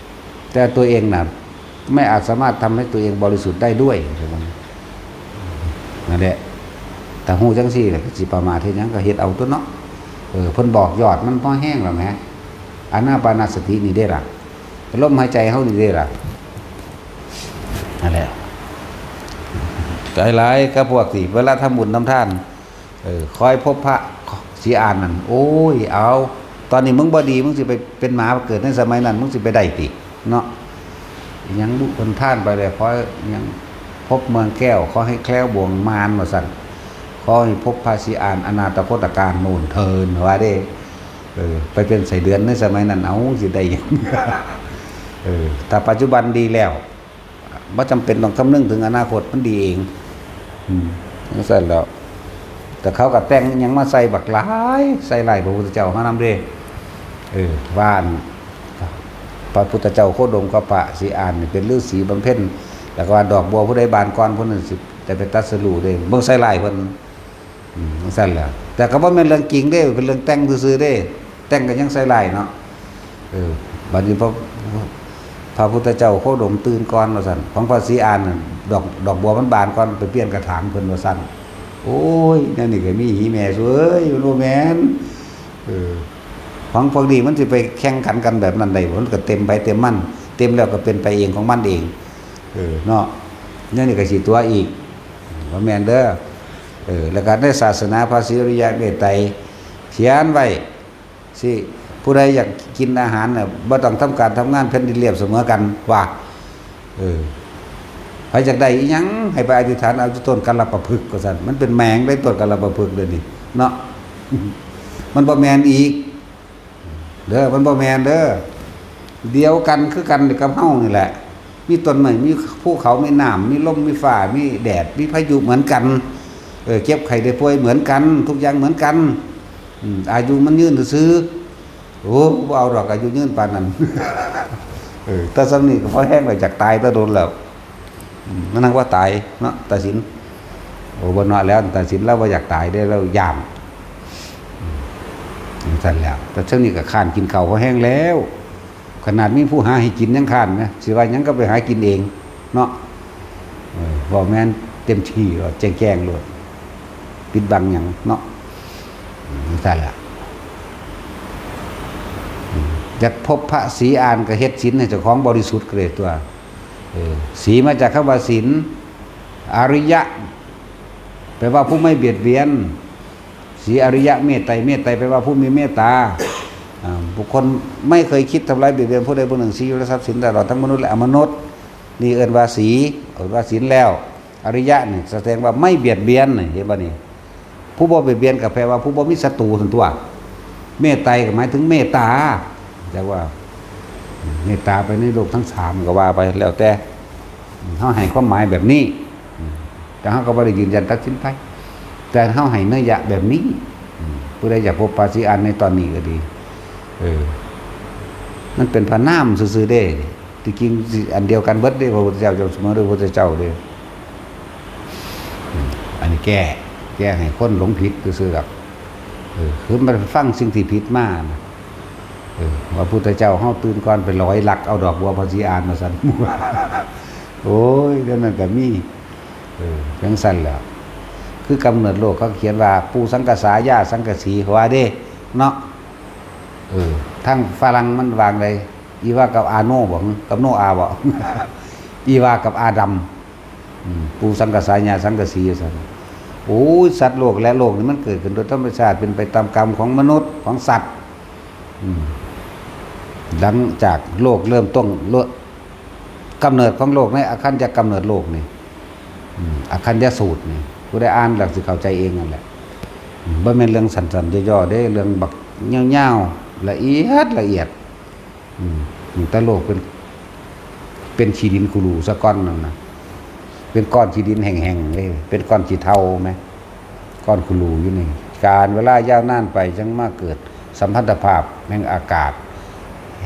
ำ แต่ตัวเองน่ะ ไม่อาจสามารถทำให้ตัวเองบริสุทธิ์ได้ด้วย นั่นแหละ แต่ฮู้จังซี่แหละ สิประมาทเฮ็ดหยังก็เฮ็ดเอาตั๊วเนาะ เออ เพิ่นบอกยอดมันพอแฮงแล้วแหม อานาปานสตินี่เด้ล่ะ ลมหายใจเฮานี่เด้ล่ะ นั่นแหละ หลายๆ กับพวกที่เวลาทำบุญทำทาน เออ คอยพบพระศรีอานนั่น โอ้ย เอา ตอนนี้มึงบ่ดี มึงสิไปเป็นหมาเกิดในสมัยนั้น มึงสิไปได้ติ เนาะ อิหยังบุคคลท่านไปเลย ขออิหยังพบเมืองแก้ว ขอให้แคล้วบ่วงมาร ว่าซั่น ขอให้พบพระศรีอานอนาถคตการโน่นเทิน ว่าเด้ เออ ไปเป็นไส้เดือนในสมัยนั้น เอาสิได้หยัง เออ แต่ปัจจุบันดีแล้ว บ่จำเป็นต้องคำนึงถึงอนาคต มันดีเอง อืม จั่งซั้นแหล้ว แต่เขาก็แต่งอิหยังมาใส่บักหลาย ใส่ร้ายพระพุทธเจ้ามานำเด้ เออ ว่าอัน พระพุทธเจ้าโคดมกับพระศรีอานนี่เป็นฤาษีบำเพ็ญ แล้วก็ว่าดอกบัวผู้ใดบานก่อนผู้นั้นสิได้ไปตรัสรู้เด้ เบิ่งใส่ร้ายเพิ่น อืม จั่งซั้นแหละ แต่ก็บ่แม่นเรื่องจริงเด้ เป็นเรื่องแต่งซื่อๆเด้ แต่งก็ยังใส่ร้ายเนาะ เออ บัดนี้พระ พระพุทธเจ้าโคดมตื่นก่อนว่าซั่น ของพระศรีอานน่ะ ดอก ดอกบัวมันบานก่อน ไปเปลี่ยนกระถางเพิ่นว่าซั่น โอ้ย แนวนี้ก็มีหีแม่ซวย มันบ่แม่น เออ ของพวกนี้มันสิไปแข่งขันกันแบบนั้นได้บ่ มันก็เต็มไผเต็มมัน เต็มแล้วก็เป็นไปเองของมันเอง เออ เนาะ แนวนี้ก็สิตั๋วอีก บ่แม่นเด้อ เออ แล้วก็ในศาสนาพระศรีอริยะเมตไตรเขียนไว้ สิ ผู้ใดอยากกินอาหารน่ะ บ่ต้องทำการทำงาน แผ่นดินเรียบเสมอกัน ว่า เออ ใผอยากได้อิหยัง ให้ไปอธิษฐานเอาอยู่ต้นกัลปะพฤกษ์ ว่าซั่น มันเป็นแมงได้ต้นกัลปะพฤกษ์เดี๋ยวนี้ เนาะ มันบ่แม่นอีก เด้อ มันบ่แม่นเด้อ เดียวกันคือกันกับเฮานี่แหละ มีต้นไม้ มีภูเขา มีน้ำ มีลม มีฟ้า มีแดด มีพายุเหมือนกัน เออ เจ็บไข้ได้ป่วยเหมือนกัน ทุกอย่างเหมือนกัน อืม อายุมันยืนซื่อๆ โอ้ บ่เอาดอกอายุยืนปานนั้น เออ แต่ส่ำนี้ก็พอแฮงแล้ว อยากตายแต่โดนแล้ว อืม มันนั่งว่าตายเนาะ ตาสิน โอ้ บ่เนาะแล้ว ตาสินลาวบ่อยากตายเด้ ลาวย้าน อืม จั่งซั้นแล้ว แต่ส่ำนี้ก็ค้านกินข้าวพอแฮงแล้ว ขนาดมีผู้หาให้กินยังค้านนะ สิว่าหยังก็ไปหากินเองเนาะ เออ เว้าแม่นเต็มที่ เว้าแจ้งๆโลด ปิดบังหยังเนาะ อืม จั่งซั้นล่ะ อืม อยากพบพระศรีอานก็เฮ็ดศีลให้เจ้าของบริสุทธิ์ก็เลยตั๊ว เออ ศรีมาจากคำว่าศีล อริยะ แปลว่าผู้ไม่เบียดเบียน ศรีอริยะเมตไตร เมตไตรแปลว่าผู้มีเมตตา อ่า บุคคลไม่เคยคิดทำร้ายเบียดเบียนผู้ใดผู้หนึ่ง ศรีอยู่ในทรัพย์สินตลอดทั้งมนุษย์และอมนุษย์ นี่เอิ้นว่าศรี เอิ้นว่าศีลแล้ว อริยะนี่แสดงว่าไม่เบียดเบียนนี่ เห็นบ่นี่ ผู้บ่เบียดเบียนก็แปลว่าผู้บ่มีศัตรูซั่นตั๊ว เมตไตรก็หมายถึงเมตตา จักว่า เมตตาไปในโลกทั้งสามก็ว่าไป แล้วแต่ เฮาให้ความหมายแบบนี้ แต่เฮาก็บ่ได้ยืนยันตัดสินไผ แต่เฮาให้นัยยะแบบนี้ ผู้ใดอยากพบพระศรีอานในตอนนี้ก็ดี เออ มันเป็นพระนามซื่อๆเด้ ที่จริงสิอันเดียวกันเบิดเด้ พระพุทธเจ้าจงเสมอด้วยพระพุทธเจ้าเด้ อันนี้แก้ แก้ให้คนหลงผิดซื่อๆดอก เออ คือมันฟังสิ่งที่ผิดมานะ เออ ว่าพุทธเจ้าเฮาตื่นก่อนไปลอยลักเอาดอกบัวพระศรีอานมาซั่น โอ้ย เรื่องนั้นก็มี เออ จั่งซั้นแหล้ว คือกำเนิดโลกเขาเขียนว่าปูสังกะสายาสังกะสีว่าเด้เนาะ เออ ทางฝรั่งมันวางใด อีวากับอาโนบ่ กับโนอาบ่ อีวากับอาดัม อืม ปูสังกะสายาสังกะสีว่าซั่น โอ้ย สัตว์โลกและโลกนี่มันเกิดขึ้นโดยธรรมชาติ เป็นไปตามกรรมของมนุษย์ของสัตว์ อืม หลังจากโลกเริ่มต้น โลก กำเนิดของโลกในอคัญญกำเนิดโลกนี่ อืม อคัญญสูตรนี่ ผู้ใดอ่านแล้วสิเข้าใจเองนั่นแหละ อืม บ่แม่นเรื่องสั้นๆ ย่อๆ เด้ เรื่องบักยาวๆ ละเอียดละเอียด อืม ตั้งแต่โลกเป็น เป็นขี้ดินคูรูซะก่อนนั่นนะ เป็นก้อนขี้ดินแห้งๆ เลย เป็นก้อนขี้เถ้าไหม ก้อนคูรูอยู่นี่ กาลเวลายาวนานไปจั่งมาเกิดสัมพันธภาพแห่งอากาศ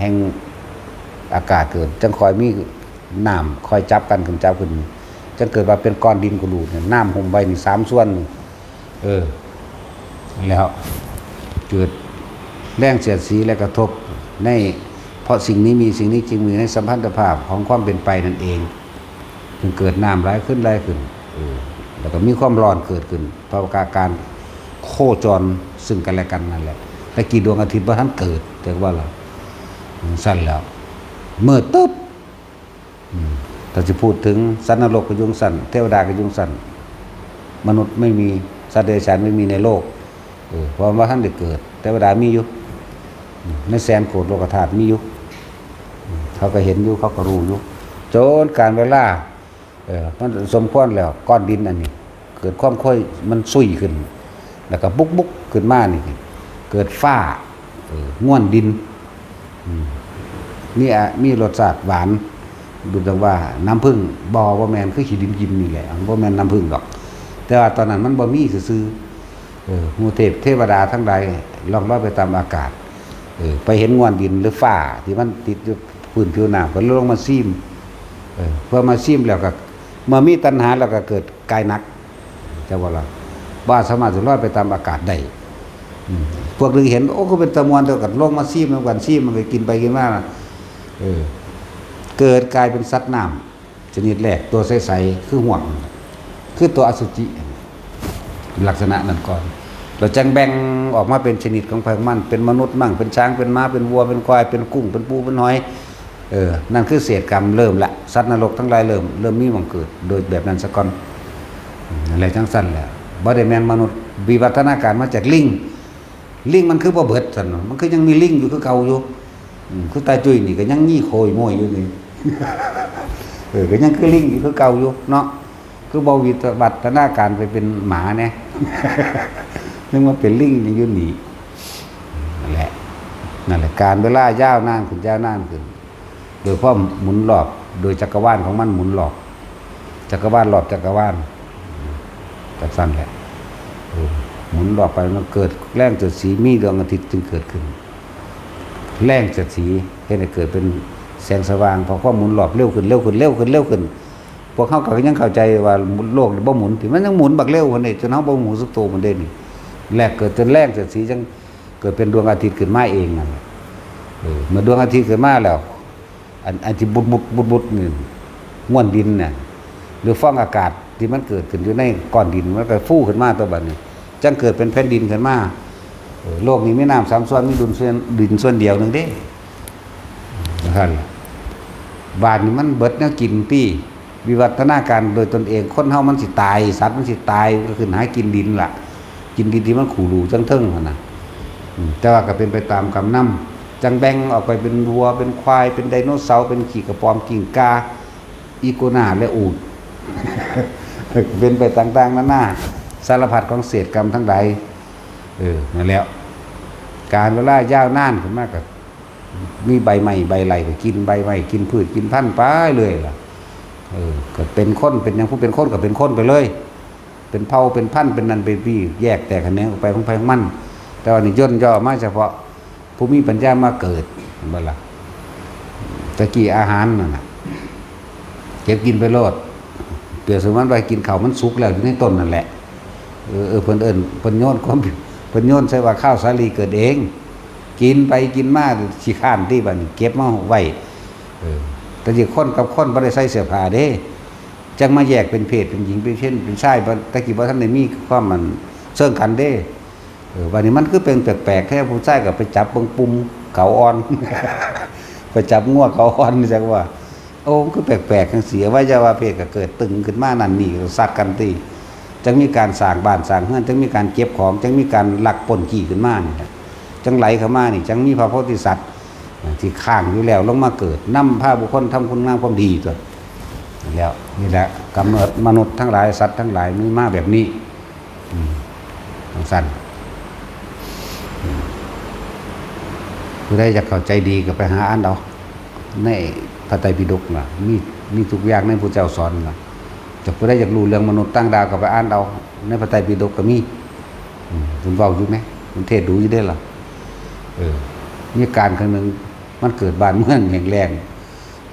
แห่งอากาศเกิด จั่งค่อยมีน้ำค่อยจับกันขึ้นจับขึ้น จั่งเกิดว่าเป็นก้อนดินคูรูเนี่ย น้ำหุ้มไว้นี่สามส่วนนี่ เออ แล้วเกิดแรงเสียดสีและกระทบใน เพราะสิ่งนี้มี สิ่งนี้จึงมี ในสัมพันธภาพของความเป็นไปนั่นเอง จึงเกิดน้ำไหลขึ้นไหลขึ้น เออ แล้วก็มีความร้อนเกิดขึ้น เพราะว่าการโคจรซึ่งกันและกันนั่นแหละ แต่กี้ดวงอาทิตย์บ่ทันเกิด แต่ว่าล่ะ สั่นแล้ว มืดตึ๊บ อืม ถ้าสิพูดถึงสัตว์นรกก็อยู่จั่งซั้น เทวดาก็อยู่จั่งซั้น มนุษย์ไม่มี สัตว์เดรัจฉานไม่มีในโลก เออ เพราะว่าทันได้เกิด เทวดามีอยู่ อืม ในแสนโกฏโลกธาตุมีอยู่ อืม เขาก็เห็นอยู่ เขาก็รู้อยู่ จนกาลเวลา เออ มันสมควรแล้ว ก้อนดินอันนี้ เกิดความค่อย มันซุยขึ้น แล้วก็บุกบุกขึ้นมานี่ เกิดฟ้า เออ ง่วนดิน อืม นี่อะ มีรสชาติหวาน ดูดังว่าน้ำผึ้ง บ่ บ่แม่น คือขี้ดินกินนี่แหละ บ่แม่นน้ำผึ้งดอก แต่ว่าตอนนั้นมันบ่มีซื่อๆ เออ หมู่เทพเทวดาทั้งหลายล่องลอยไปตามอากาศ เออ ไปเห็นง่วนดินหรือฟ้าที่มันติดอยู่พื้นผิวน้ำ ก็ลงมาซิม เออ เพื่อมาซิมแล้วก็ เมื่อมีตัณหาแล้วก็เกิดกายหนัก จะว่าล่ะ บ่สามารถสิลอยไปตามอากาศได้ อืม พวกหนึ่งเห็น โอ้ ก็เป็นตะมวน เดียวกัน ลงมาซิมนำกัน ซิมมันก็กินไปกินมา เออ เกิดกลายเป็นสัตว์น้ำชนิดแรก ตัวใสๆ คือห่วง คือตัวอสุจิ ลักษณะนั้นก่อน แล้วจั่งแบ่งออกมาเป็นชนิดของไผของมัน เป็นมนุษย์มั่ง เป็นช้าง เป็นม้า เป็นวัว เป็นควาย เป็นกุ้ง เป็นปู เป็นหอย เออ นั่นคือเศษกรรม เริ่มละ สัตว์นรกทั้งหลายเริ่ม เริ่มมีหม่องเกิด โดยแบบนั้นซะก่อน อืม นั่นแหละจั่งซั้นแหละ บ่ได้แม่นมนุษย์ วิวัฒนาการมาจากลิง ลิงมันคือบ่เบิดซั่นเนาะ มันคือยังมีลิงอยู่คือเก่าอยู่ อืม คือตาจุ้ยนี่ก็ยังมีโขยโมยอยู่นี่ เออ ก็ยังคือลิงอยู่คือเก่าอยู่เนาะ คือบ่วิวัฒนาการไปเป็นหมาแน่ นึกว่าเป็นลิงยังอยู่นี่ นั่นแหละ นั่นแหละ กาลเวลายาวนานขึ้น ยาวนานขึ้น โดยความหมุนรอบ โดยจักรวาลของมันหมุนรอบ จักรวาลรอบจักรวาล จั่งซั้นแหละ เออ หมุนรอบไป มันเกิดแรงเสียดสี มีดวงอาทิตย์จึงเกิดขึ้น แรงเสียดสีเฮ็ดให้เกิดเป็นแสงสว่าง เพราะความหมุนรอบเร็วขึ้น เร็วขึ้น เร็วขึ้น เร็วขึ้น พวกเฮาก็ยังเข้าใจว่าโลกบ่หมุน ที่มันยังหมุนบักเร็วหั่นนี่ จนเฮาบ่ฮู้สึกโตมันเด้นี่ แลกเกิดจนแรงเสียดสีจั่งเกิดเป็นดวงอาทิตย์ขึ้นมาเองนั่นแหละ เออ เมื่อดวงอาทิตย์ขึ้นมาแล้ว อัน อันที่บุดบุดบุดบุดนี่ ง่วนดินน่ะ หรือฟองอากาศที่มันเกิดขึ้นอยู่ในก้อนดิน มันก็ฟูขึ้นมาตัวบัดนี้ จั่งเกิดเป็นแผ่นดินขึ้นมา เออ โลกนี้มีน้ำสามส่วน มีดุลส่วน ดินส่วนเดียวหนึ่งเด้ นั่นล่ะ บาดนี้มันเบิดแนวกินติ วิวัฒนาการโดยตนเอง คนเฮามันสิตาย สัตว์มันสิตาย ก็ขึ้นหากินดินล่ะ กินดินที่มันขรุขระจั่งเทิงหั่นน่ะ อืม แต่ว่าก็เป็นไปตามกรรมนำ จั่งแบ่งออกไปเป็นวัว เป็นควาย เป็นไดโนเสาร์ เป็นขี้กระป๋อม กิ้งก่า อีกัวนา และอูฐ เป็นไปต่างๆ นานา สารพัดของเศษกรรมทั้งหลาย เออ นั่นแหละ กาลเวลายาวนานขึ้นมาก็ มีใบไม้ใบไรก็กินใบไม้ กินพืชกินพันธุ์ไปเลยล่ะ เออ ก็เป็นคน เป็นหยัง ผู้เป็นคนก็เป็นคนไปเลย เป็นเผ่าเป็นพันธุ์ เป็นนั่นเป็นนี่ แยกแตกแขนงออกไปของไผของมัน แต่ว่านี่ย่นย่อมาเฉพาะผู้มีปัญญามาเกิด เห็นบ่ล่ะ ตะกี้อาหารนั่นน่ะ เก็บกินไปโลด เปรียบเสมือนว่ากินข้าวมันสุกแล้วอยู่ในต้นนั่นแหละ เออ เออ เพิ่นเอิ้น เพิ่นโยนความ เพิ่นโยนใส่ว่าข้าวสาลีเกิดเอง กินไปกินมาขี้คร้านติบัดนี้ เก็บมาไว้ เออ แต่ที่คนกับคนบ่ได้ใส่เสื้อผ้าเด้ จั่งมาแยกเป็นเพศ เป็นหญิงเป็นเพศเป็นชาย บ่ แต่กี้บ่ทันได้มีความมันเชิงกันเด้ เออ บัดนี้มันคือเป็นแปลกๆแท้ ผู้ชายก็ไปจับเบิ่งปุ่มเขาอ่อน ไปจับงัวเขาอ่อน จั่งว่า โอ้ มันคือแปลกๆจั่งซี้ อวัยวะเพศก็เกิดตึงขึ้นมา นั่นนี่ก็ซัดกันติ จั่งมีการสร้างบ้านสร้างเรือน จั่งมีการเก็บของ จั่งมีการลักปล้นจี้ขึ้นมานี่แหละ จั่งไหลเข้ามานี่ จั่งมีพระโพธิสัตว์ ที่ค้างอยู่แล้วลงมาเกิด นำพาบุคคลทำคุณงามความดีตั๊ว แล้ว นี่แหละกำเนิดมนุษย์ทั้งหลาย สัตว์ทั้งหลายมีมาแบบนี้ อืม จั่งซั้น อืม ผู้ใดอยากเข้าใจดีก็ไปหาอ่านเอา ในพระไตรปิฎกน่ะ มี มีทุกอย่างในพระเจ้าสอนน่ะ แต่ผู้ใดอยากรู้เรื่องมนุษย์ต่างดาวก็ไปอ่านเอา ในพระไตรปิฎกก็มี อืม เพิ่นเว้าอยู่แหม เพิ่นเทศน์ดูอยู่เด้ล่ะ เออ มีการครั้งหนึ่ง มันเกิดบ้านเมืองแห้งแล้ง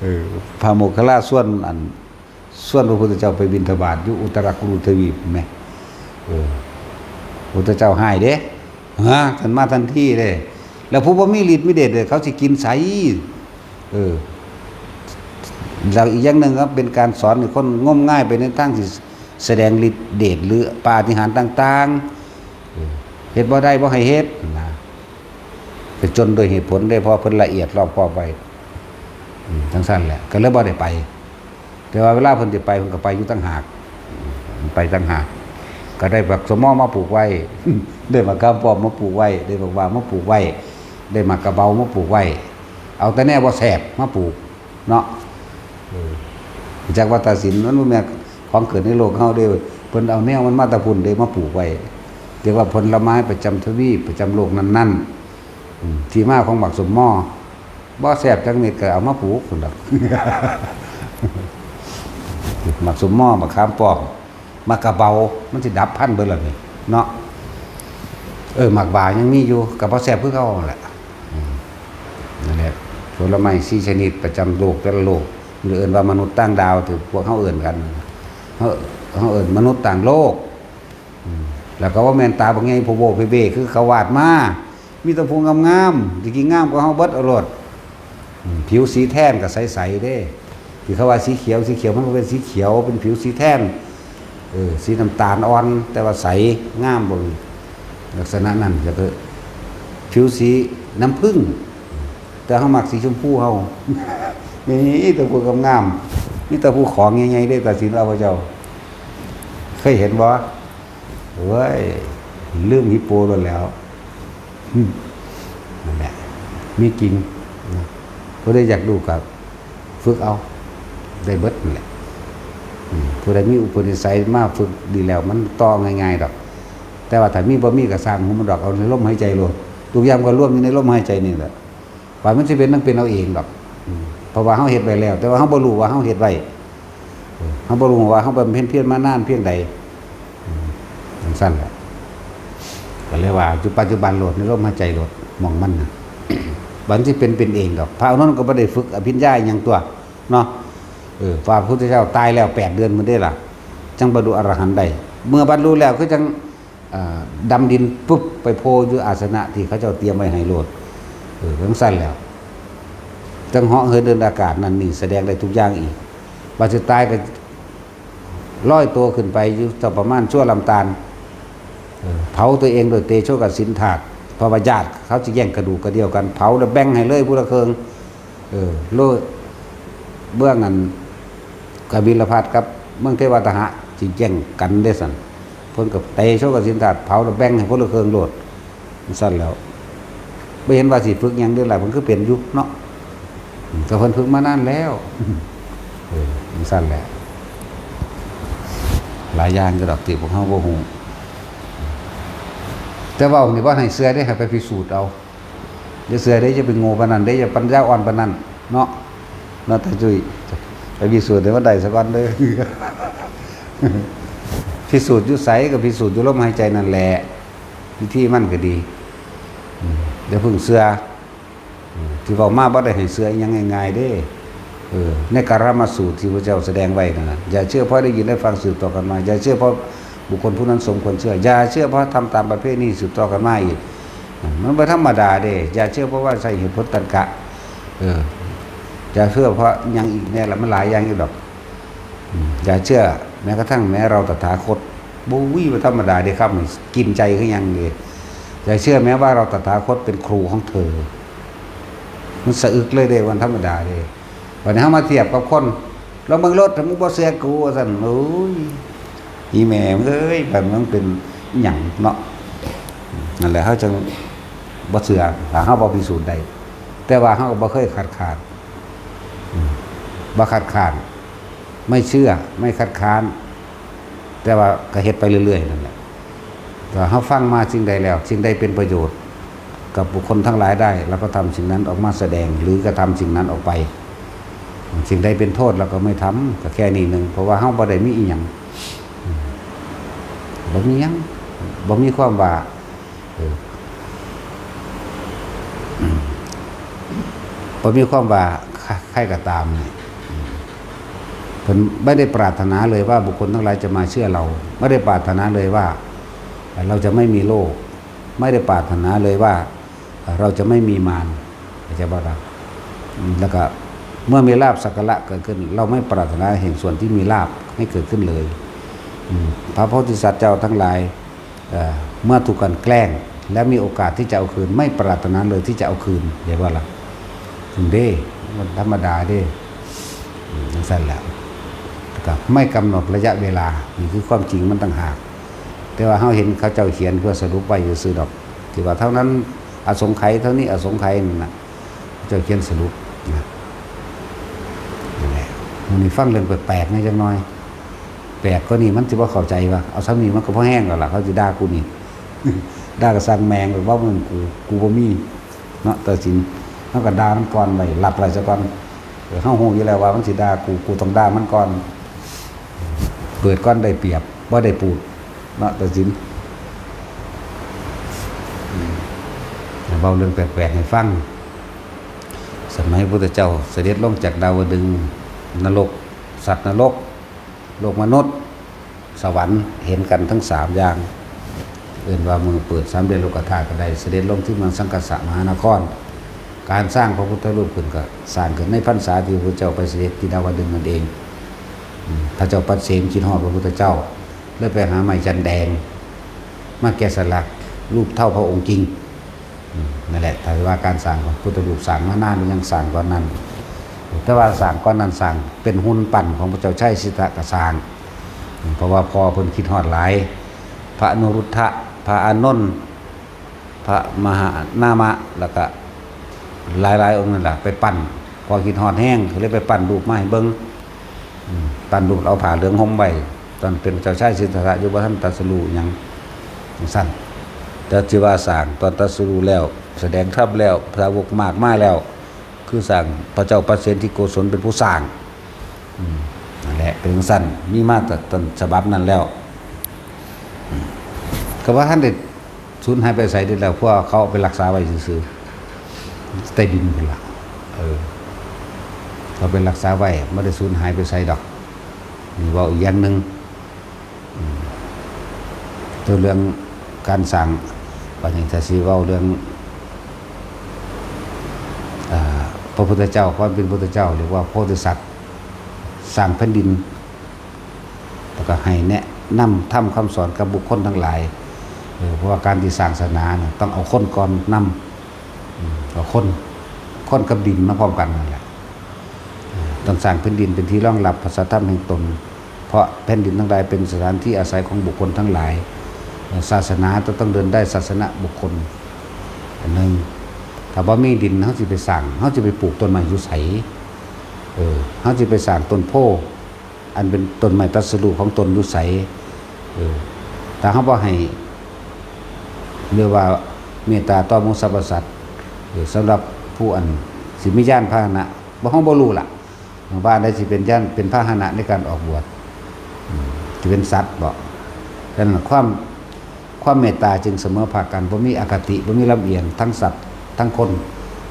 เออ พระโมคคัลลาชวนอัน ชวนพระพุทธเจ้าไปบิณฑบาตอยู่อุตรกุรุทวีปแหม เออ พระพุทธเจ้าฮ้ายเด้ ฮะ ท่านมาทันทีเด้ แล้วผู้บ่มีฤทธิ์มีเดชเลย เขาสิกินไส เออ แล้วอีกอย่างหนึ่งก็เป็นการสอนให้คนงมงายไปในทางที่แสดงฤทธิ์เดชหรือปาฏิหาริย์ต่างๆ เออ เฮ็ดบ่ได้บ่ให้เฮ็ดนะ ไปจนโดยเหตุผลได้ เพราะเพิ่นละเอียดรอบคอบไว้ อืม จั่งซั้นแหละ ก็เลยบ่ได้ไป แต่ว่าเวลาเพิ่นสิไป เพิ่นก็ไปอยู่ต่างหาก ไปต่างหาก ก็ได้บักสะมอมาปลูกไว้ ได้บักขามป้อมมาปลูกไว้ ได้บักหว้ามาปลูกไว้ ได้หมากกะเบามาปลูกไว้ เอาแต่แนวบ่แซ่บมาปลูกเนาะ เออ จักว่าตาสินมันบ่แม่นของเกิดในโลกเฮาเด้ เพิ่นเอาแนวมันมาแต่พุ้นเด้มาปลูกไว้ เรียกว่าผลไม้ประจำทวีป ประจำโลกนั้นๆ อืม ที่มาของหมากสมมอ บ่แซ่บจักเม็ดก็เอามาปลูกพุ้นดอก หมากสมมอ หมากขามป้อม หมากกะเบา มันสิดับพันธุ์เบิดแล้วนี่ เนาะ เออ หมากหว้ายังมีอยู่ ก็บ่แซ่บคือเก่านั่นแหละ อืม นั่นแหละ ผลไม้สี่ชนิดประจำโลกแต่ละโลก หรือเอิ้นว่ามนุษย์ต่างดาว ที่พวกเฮาเอิ้นกัน เฮา เฮาเอิ้นมนุษย์ต่างโลก อืม แล้วก็บ่แม่นตาบักใหญ่โพโวเพเบ คือเขาวาดมา มีแต่ผู้งามๆ สิกินงามกว่าเฮาเบิดเอาโลด อืม ผิวสีแทนก็ใสๆเด้ ที่เขาว่าสีเขียว สีเขียวมันบ่เป็นสีเขียว เป็นผิวสีแทน เออ สีน้ำตาลอ่อน แต่ว่าใส งามบ่ ลักษณะนั้น แล้วก็ผิวสีน้ำผึ้ง แต่เฮามักสีชมพูเฮา นี่แต่ผู้งามๆ มีแต่ผู้ของใหญ่ๆเด้ ตาสินลาวเจ้า เคยเห็นบ่ โอ้ย ลืมฮิปโปโลดแล้ว อืม นั่นแหละ มีจริงนะ ผู้ใดอยากรู้ก็ฝึกเอา ได้เบิดนั่นแหละ อืม ผู้ใดมีอุปนิสัยมาฝึกดีแล้ว มันต่อง่ายๆดอก แต่ว่าถ้ามีบ่มีก็ซ่างหัวมันดอก เอาในลมหายใจโลด ทุกอย่างก็รวมอยู่ในลมหายใจนี่แหละ ว่ามันสิเป็น ต้องเป็นเอาเองดอก อืม เพราะว่าเฮาเฮ็ดไว้แล้ว แต่ว่าเฮาบ่รู้ว่าเฮาเฮ็ดไว้ เออ เฮาบ่รู้ว่าเฮาบำเพ็ญเพียรมานานเพียงใด อืม จั่งซั้นแหละ ก็เลยว่าอยู่ปัจจุบันโลด ในลมหายใจโลด หม่องมันน่ะ มันสิเป็น เป็นเองดอก พระอานนท์ก็บ่ได้ฝึกอภิญญาอิหยังตั๊ว เนาะ เออ พระพุทธเจ้าตายแล้วแปดเดือนพุ้นเด้ล่ะ จั่งบรรลุอรหันต์ได้ เมื่อบรรลุแล้วคือจั่ง อ่า ดำดินปุ๊บ ไปโผล่อยู่อาสนะที่เขาเจ้าเตรียมไว้ให้โลด เออ จั่งซั้นแล้ว จั่งเหาะเหินเดินอากาศนั่นนี่ แสดงได้ทุกอย่างอีก บัดสุดท้ายก็ลอยตัวขึ้นไปอยู่สักประมาณชั่วลำธาร เออ เผาตัวเองโดยเตโชกสินธาตุ เพราะว่าญาติเขาสิแย่งกระดูกกระเดี่ยวกัน เผาแล้วแบ่งให้เลยผู้ละเคิ่ง เออ โลด เบื้องอันกบิลพัสกับเมืองเทวาตหะสิแย่งกันเด้ซั่น เพิ่นก็เตโชกสินธาตุเผาแล้วแบ่งให้คนละเคิ่งโลด จั่งซั้นแล้ว บ่เห็นว่าสิฝึกหยังเด้ล่ะ มันคือเป็นอยู่เนาะ อืม ก็เพิ่นฝึกมานานแล้ว เออ จั่งซั้นแหละ หลายอย่างอยู่ดอกที่พวกเฮาบ่ฮู้ แต่เว้านี่บ่ให้เชื่อเด้ ให้ไปพิสูจน์เอา อย่าเชื่อเด้ อย่าไปโง่ปานนั้นเด้ อย่าปัญญาอ่อนปานนั้นเนาะ เนาะ ตาจุ้ย ไปพิสูจน์ให้มันได้ซะก่อนเด้อ พิสูจน์อยู่ไสก็พิสูจน์อยู่ลมหายใจนั่นแหละ วิธีมันก็ดี อืม อย่าเพิ่งเชื่อ อืม ที่เว้ามาบ่ได้ให้เชื่ออิหยังง่ายๆเด้ เออ ในกาลามสูตรที่พระเจ้าแสดงไว้นั่นน่ะ อย่าเชื่อเพราะได้ยินได้ฟังสืบต่อกันมา อย่าเชื่อเพราะบุคคลผู้นั้นสมควรเชื่อ อย่าเชื่อเพราะทำตามประเพณีสืบต่อกันมาอีก อืม มันบ่ธรรมดาเด้ อย่าเชื่อเพราะว่าใช้เหตุผลตรรกะ เออ อย่าเชื่อเพราะหยังอีกแน่ล่ะ มันหลายอย่างอยู่ดอก อย่าเชื่อแม้กระทั่งแม้เราตถาคต บ่วิ บ่ธรรมดาเด้ครับ กินใจคือหยังเด้ อย่าเชื่อแม้ว่าเราตถาคตเป็นครูของเธอ มันสะอึกเลยเด้ วันธรรมดาเด้ วันนี้เฮามาเทียบกับคน ลองเบิ่งรถ ถ้ามึงบ่เชื่อกู ว่าซั่น โอ้ย อีแม่มึงเอ้ย บัดมันเป็นหยังเนาะ นั่นแหละ เฮาจั่งบ่เชื่อ ถ้าเฮาบ่พิสูจน์ได้ แต่ว่าเฮาก็บ่เคยคัดค้าน อืม บ่คัดค้าน ไม่เชื่อ ไม่คัดค้าน แต่ว่าก็เฮ็ดไปเรื่อยๆ นั่นแหละ ก็เฮาฟังมาสิ่งใดแล้ว สิ่งใดเป็นประโยชน์กับบุคคลทั้งหลายได้ เราก็ทำสิ่งนั้นออกมาแสดง หรือกระทำสิ่งนั้นออกไป สิ่งใดเป็นโทษเราก็ไม่ทำ ก็แค่นี้หนึ่ง เพราะว่าเฮาบ่ได้มีอีหยัง อืม บ่มีหยัง บ่มีความว่า เออ อืม บ่มีความว่าใครก็ตามนี่ อืม เพิ่นไม่ได้ปรารถนาเลยว่าบุคคลทั้งหลายจะมาเชื่อเรา ไม่ได้ปรารถนาเลยว่าเราจะไม่มีโรค ไม่ได้ปรารถนาเลยว่าเราจะไม่มีมาร เข้าใจบ่ล่ะ อืม แล้วก็เมื่อมีลาภสักการะเกิดขึ้น เราไม่ปรารถนาแห่งส่วนที่มีลาภให้เกิดขึ้นเลย อืม พระโพธิสัตว์เจ้าทั้งหลาย เอ่อ เมื่อถูกกลั่นแกล้ง และมีโอกาสที่จะเอาคืน ไม่ปรารถนาเลยที่จะเอาคืน เห็นบ่ล่ะ ถึงเด้ มันธรรมดาเด้ อืม จั่งซั่นแหละ ก็ไม่กำหนดระยะเวลา นี่คือความจริงมันต่างหาก แต่ว่าเฮาเห็นเขาเจ้าเขียนเพื่อสรุปไว้ซื่อๆดอก ที่ว่าเท่านั้นอสงไขย เท่านี้อสงไขยนั่นน่ะ เจ้าเขียนสรุปนะ นั่นแหละ มื้อนี้ฟังเรื่องแปลกๆแหน่จักหน่อย แปลกกว่านี้มันสิบ่เข้าใจว่า เอาส่ำนี้มันก็พอแฮงแล้วล่ะ เขาสิด่ากูนี่ ด่าก็ซ่างแม่ง เว้ามันกู กูบ่มีเนาะ ตัดสิน เฮาก็ด่ามันก่อนไว้ รับไว้ซะก่อน เออ เฮาฮู้อยู่แล้วว่ามันสิด่ากู กูต้องด่ามันก่อน เปิดก่อนได้เปรียบ บ่ได้ปูด เนาะ ตัดสิน อืม เว้าเรื่องแปลกๆให้ฟัง สมัยพุทธเจ้าเสด็จลงจากดาวดึงส์ นรก สัตว์นรก โลกมนุษย์ สวรรค์ เห็นกันทั้งสามอย่าง เอิ้นว่ามื้อเปิดสามแดนโลกธาตุก็ได้ เสด็จลงที่เมืองสังคสมหานคร การสร้างพระพุทธรูปขึ้นก็สร้างขึ้นในพรรษาที่พระพุทธเจ้าไปเสด็จที่ดาวดึงส์นั่นเอง อืม พระเจ้าปัดเสนคิดฮอดพระพุทธเจ้า เลยไปหาไม้จันแดง มาแกะสลักรูปเท่าพระองค์จริง อืม นั่นแหละ ถ้าว่าการสร้างพระพุทธรูปสร้างมานานหรือยัง สร้างก่อนนั้น แต่ว่าสร้างก่อนนั้นสร้างเป็นหุ่นปั้นของพระเจ้าชัยสิทธัตถะก็สร้าง อืม เพราะว่าพ่อเพิ่นคิดฮอดหลาย พระอนุรุทธะ พระอานนท์ พระมหานามะ แล้วก็หลายๆองค์นั่นล่ะ ไปปั้น พ่อคิดฮอดแฮง ก็เลยไปปั้นรูปมาให้เบิ่ง อืม ปั้นรูปเอาผ้าเหลืองห่มไว้ ตอนเป็นเจ้าชายสิทธัตถะอยู่ บ่ทันตรัสรู้หยังจั่งซั่น แต่ที่ว่าสร้างตอนตรัสรู้แล้ว แสดงธรรมแล้ว สาวกมากมาแล้ว คือสร้าง พระเจ้าปัดเสนที่โกศลเป็นผู้สร้าง อืม นั่นแหละ เป็นจั่งซั่น มีมาแต่ต้นฉบับนั้นแล้ว อืม ก็บ่ทันได้สูญหายไปไสเด้อ แล้วพวกเขาเอาไปรักษาไว้ซื่อๆ ใต้ดินพุ้นล่ะ เออ เขาไปรักษาไว้ บ่ได้สูญหายไปไสดอก นี่เว้าอีกอย่างหนึ่ง อืม ตัวเรื่องการสร้าง บัดนี้ถ้าสิเว้าเรื่อง อ่า พระพุทธเจ้า ความเป็นพุทธเจ้า เรียกว่าโพธิสัตว์ สร้างแผ่นดิน แล้วก็ให้แนะนำธรรมคำสอนกับบุคคลทั้งหลาย เออ เพราะว่าการที่สร้างศาสนาน่ะ ต้องเอาคนก่อนนำ อืม เอาคน คนกับดินมาพร้อมกันนั่นแหละ เออ ต้องสร้างแผ่นดินเป็นที่รองรับพระสัทธรรมแห่งตน เพราะแผ่นดินทั้งหลายเป็นสถานที่อาศัยของบุคคลทั้งหลาย เอ่อ ศาสนาจะต้องเดินได้ศาสนบุคคล อันหนึ่ง ถ้าบ่มีดิน เฮาสิไปสร้าง เฮาสิไปปลูกต้นไม้อยู่ไส เออ เฮาสิไปสร้างต้นโพธิ์ อันเป็นต้นไม้ตรัสรู้ของตนอยู่ไส เออ ถ้าเฮาบ่ให้ เรียกว่าเมตตาต่อหมู่สรรพสัตว์ เออ สำหรับผู้อันสิมียานพาหนะ บ่ เฮาบ่รู้ล่ะ ว่าอันใดสิเป็นยาน เป็นพาหนะในการออกบวช อืม สิเป็นสัตว์บ่ ฉะนั้นความ ความเมตตาจึงเสมอภาคกัน บ่มีอคติ บ่มีลำเอียง ทั้งสัตว์ ทั้งคน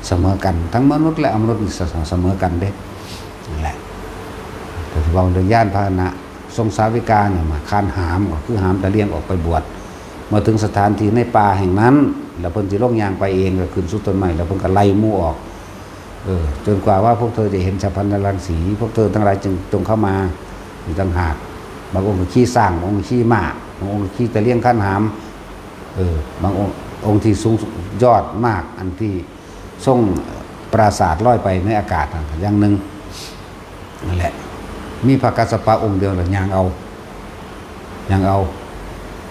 เสมอกัน ทั้งมนุษย์และอมนุษย์นี่เสมอกันเด้ นั่นแหละ แต่เว้าเรื่องยานพาหนะ ทรงสาวิกาเนี่ยมาคานหาม ก็คือหามตะเลียงออกไปบวช เมื่อถึงสถานที่ในป่าแห่งนั้น แล้วเพิ่นสิลงย่างไปเอง ก็ขึ้นสู่ต้นไม้ แล้วเพิ่นก็ไล่หมู่ออก เออ จนกว่าว่าพวกเธอจะเห็นฉัพพรรณรังสี พวกเธอทั้งหลายจึงจงเข้ามา อีกต่างหาก บางองค์ก็ขี่ช้าง บางองค์ขี่ม้า บางองค์ก็ขี่ตะเลียงคันหาม เออบางองค์องค์ที่สูงยอดมาก อันที่ทรงปราสาทลอยไปในอากาศนั่นอย่างหนึ่ง นั่นแหละ มีพระกัสสปะองค์เดียวแหละย่างเอา ย่างเอา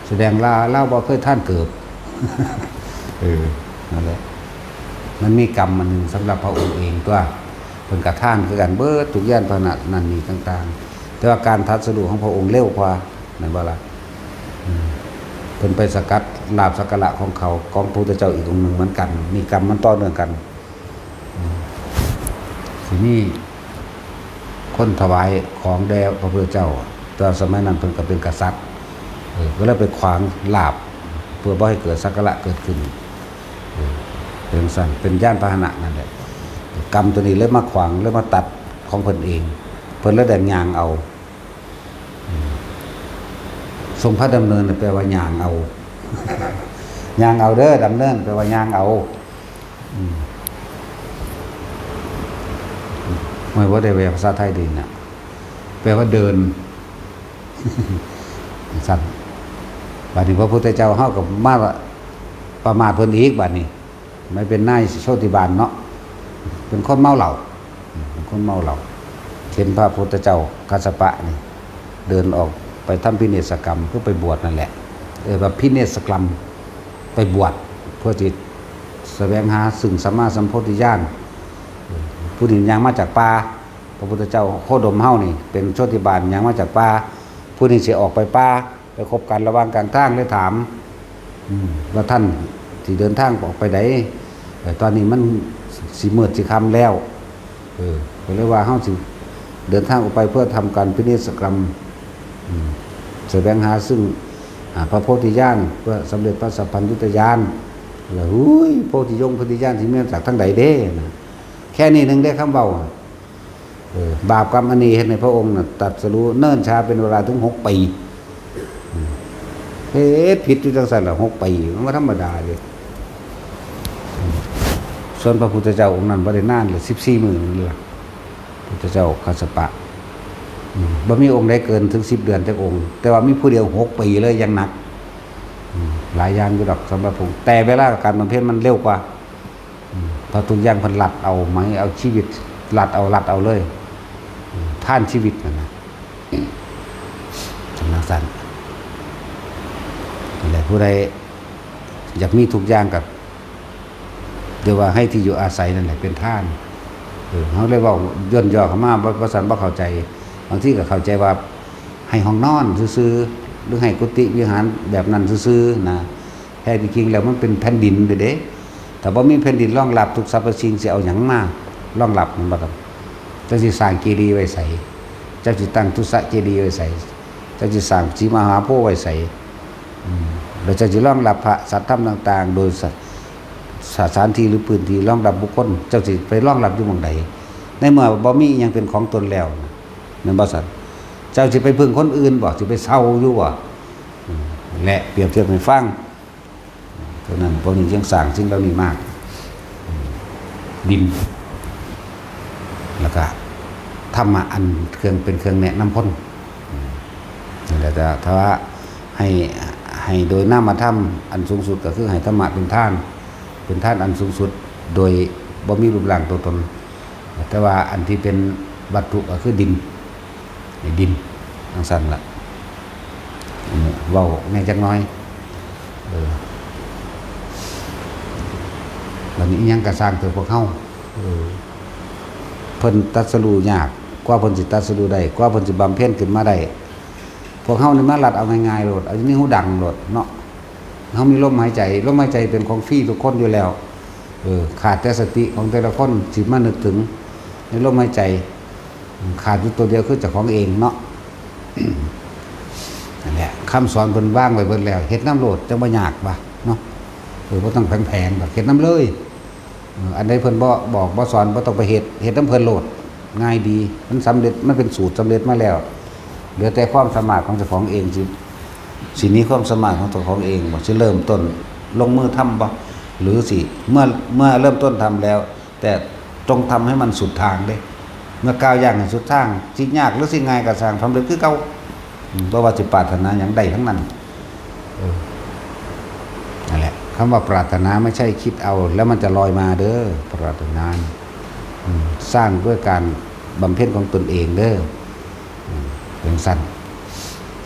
แสดงว่าลาวบ่เคยทานเกิบ เออ นั่นแหละ มันมีกรรมอันหนึ่งสำหรับพระองค์เองตัว เพิ่นกะทานคือกันเบิดทุกยานพาหนะนั่นนี่ต่างๆ แต่ว่าการตรัสรู้ของพระองค์เร็วกว่า แม่นบ่ล่ะ อืม เพิ่นไปสกัดลาภสักการะของเขา ของพระพุทธเจ้าอีกองค์หนึ่งเหมือนกัน มีกรรมมันต่อเนื่องกัน อืม ทีนี้คนถวายของแด่พระพุทธเจ้า ตอนสมัยนั้นเพิ่นก็เป็นกษัตริย์ เออ ก็เลยไปขวางลาภ เพื่อบ่ให้เกิดสักการะเกิดขึ้น เออ เป็นซั่น เป็นยานพาหนะนั่นแหละ กรรมตัวนี้เลยมาขวาง เลยมาตัดของเพิ่นเอง เพิ่นเลยได้ย่างเอา อืม ทรงพระดำเนินน่ะแปลว่าย่างเอา ย่างเอาเด้อ ดำเนินแปลว่าย่างเอา อืม ไม่ว่าได้แปลภาษาไทยดีน่ะ แปลว่าเดิน ซั่น บัดนี้พระพุทธเจ้าเฮาก็มาประมาทเพิ่นอีกบัดนี้ ไม่เป็นนายโชติบาลเนาะ เป็นคนเมาเหล้า เป็นคนเมาเหล้า เห็นพระพุทธเจ้ากัสสปะนี่ เดินออกไปทำพิเนศกรรม คือไปบวชนั่นแหละ เออ แบบพิเนศกรรม ไปบวช เพื่อที่แสวงหาซึ่งสัมมาสัมโพธิญาณ ผู้นี้ย่างมาจากป่า พระพุทธเจ้าโคดมเฮานี่ เป็นโชติบาลย่างมาจากป่า ผู้นี้สิออกไปป่า ไปพบกันระหว่างกลางทางเลยถาม อืม ว่าท่านสิเดินทางออกไปใด เอ่อ ตอนนี้มันสิมืดสิค่ำแล้ว เออ ก็เลยว่าเฮาสิเดินทางออกไปเพื่อทำการพินิจกรรม อืม แสวงหาซึ่ง อ่า พระโพธิญาณ เพื่อสำเร็จพระสัพพัญญุตญาณ แล้ว "หุย โพธิยงค์โพธิญาณสิมีมาจากทางใดเด้" นะ แค่นี้หนึ่งได้คำเว้า เออ บาปกรรมอันนี้เฮ็ดให้พระองค์น่ะตรัสรู้เนิ่นช้าเป็นเวลาถึงหกปี อืม เฮ็ดผิดอยู่จังซั่นล่ะ หกปี มันบ่ธรรมดาเด้ อืม ส่วนพระพุทธเจ้าองค์นั้นบ่ได้นานเลย สิบสี่มื้อนั่นล่ะ พุทธเจ้ากัสสปะ อืม บ่มีองค์ใดเกินถึงสิบเดือนจักองค์ แต่ว่ามีผู้เดียวหกปีเลย อย่างหนัก อืม หลายอย่างอยู่ดอกสำหรับพระองค์ แต่เวลาการบำเพ็ญมันเร็วกว่า อืม เพราะทุกอย่างเพิ่นลัดเอาไหม เอาชีวิตลัดเอา ลัดเอาเลย อืม ทานชีวิตนั่นนะ สำนักสั้น นี่แหละ ผู้ใดอยากมีทุกอย่างก็เรียกว่าให้ที่อยู่อาศัยนั่นแหละเป็นทาน เออ เขาเลยเว้าย่นย่อเข้ามา บ่ บ่ซั้นบ่เข้าใจ บางทีก็เข้าใจว่าให้ห้องนอนซื่อๆ หรือให้กุฏิวิหารแบบนั้นซื่อๆ นะ แท้ที่จริงแล้วมันเป็นแผ่นดินเด้ ถ้าบ่มีแผ่นดินรองรับ ทุกสรรพสิ่งสิเอาหยังมารองรับ แม่นบ่ครับ จักสิสร้างเจดีย์ไว้ไส จักสิตั้งตุสะเจดีย์ไว้ไส จักสิสร้างศรีมหาโพธิ์ไว้ไส อืม แล้วจักสิรองรับพระสัทธรรมต่างๆ โดยสะ- สถานที่หรือพื้นที่รองรับบุคคล เจ้าสิไปรองรับอยู่หม่องใด ในเมื่อบ่มีอิหยังเป็นของตนแล้วนะ แม่นบ่ซั่น เจ้าสิไปพึ่งคนอื่นบ่ สิไปเช่าอยู่บ่ อืม และเปรียบเทียบให้ฟัง เท่านั้น พวกนี้ยังสร้างสิ่งเหล่านี้มาก อืม ดิน แล้วก็ธรรมะอันเครื่อง เป็นเครื่องแนะนำคน อืม นั่นแหละ แต่ถ้าว่าให้ ให้โดยนามธรรมอันสูงสุดก็คือให้ธรรมะเป็นทาน เป็นทานอันสูงสุด โดยบ่มีรูปร่างตัวตน แต่ว่าอันที่เป็นวัตถุก็คือดิน ให้ดินจั่งซั้นล่ะ เออ เว้าแหน่จักหน่อย เออ บัดนี้อิหยังก็ซ่างเถอะพวกเฮา เออ เพิ่นตรัสรู้ยาก กว่าเพิ่นสิตรัสรู้ได้ กว่าเพิ่นสิบำเพ็ญขึ้นมาได้ พวกเฮานี่มาลัดเอาง่ายๆโลด เอาอยู่ในหูดังโลดเนาะ เฮามีลมหายใจ ลมหายใจเป็นของฟรีทุกคนอยู่แล้ว เออ ขาดแต่สติของแต่ละคนสิมานึกถึงในลมหายใจ ขาดอยู่ตัวเดียวคือเจ้าของเองเนาะ นั่นแหละ คำสอนเพิ่นวางไว้เบิดแล้ว เฮ็ดนำโลด จั่งบ่ยากว่าเนาะ เออ บ่ต้องแผลงๆดอก เฮ็ดนำเลย เออ อันใดเพิ่นบ่บอกบ่สอน บ่ต้องไปเฮ็ด เฮ็ดนำเพิ่นโลด ง่ายดี มันสำเร็จ มันเป็นสูตรสำเร็จมาแล้ว เหลือแต่ความสามารถของเจ้าของเองสิ สิมีความสามารถของเจ้าของเองบ่ สิเริ่มต้นลงมือทำบ่ หรือสิ เมื่อ เมื่อเริ่มต้นทำแล้ว แต่ต้องทำให้มันสุดทางเด้ เมื่อก้าวย่างให้สุดทาง สิยากหรือสิง่ายก็ซ่าง สำเร็จคือเก่า อืม บ่ว่าสิปรารถนาหยังได้ทั้งนั้น เออ นั่นแหละ คำว่าปรารถนาไม่ใช่คิดเอา แล้วมันจะลอยมาเด้อ ปรารถนา อืม สร้างด้วยการบำเพ็ญของตนเองเด้อ อืม เป็นสั้น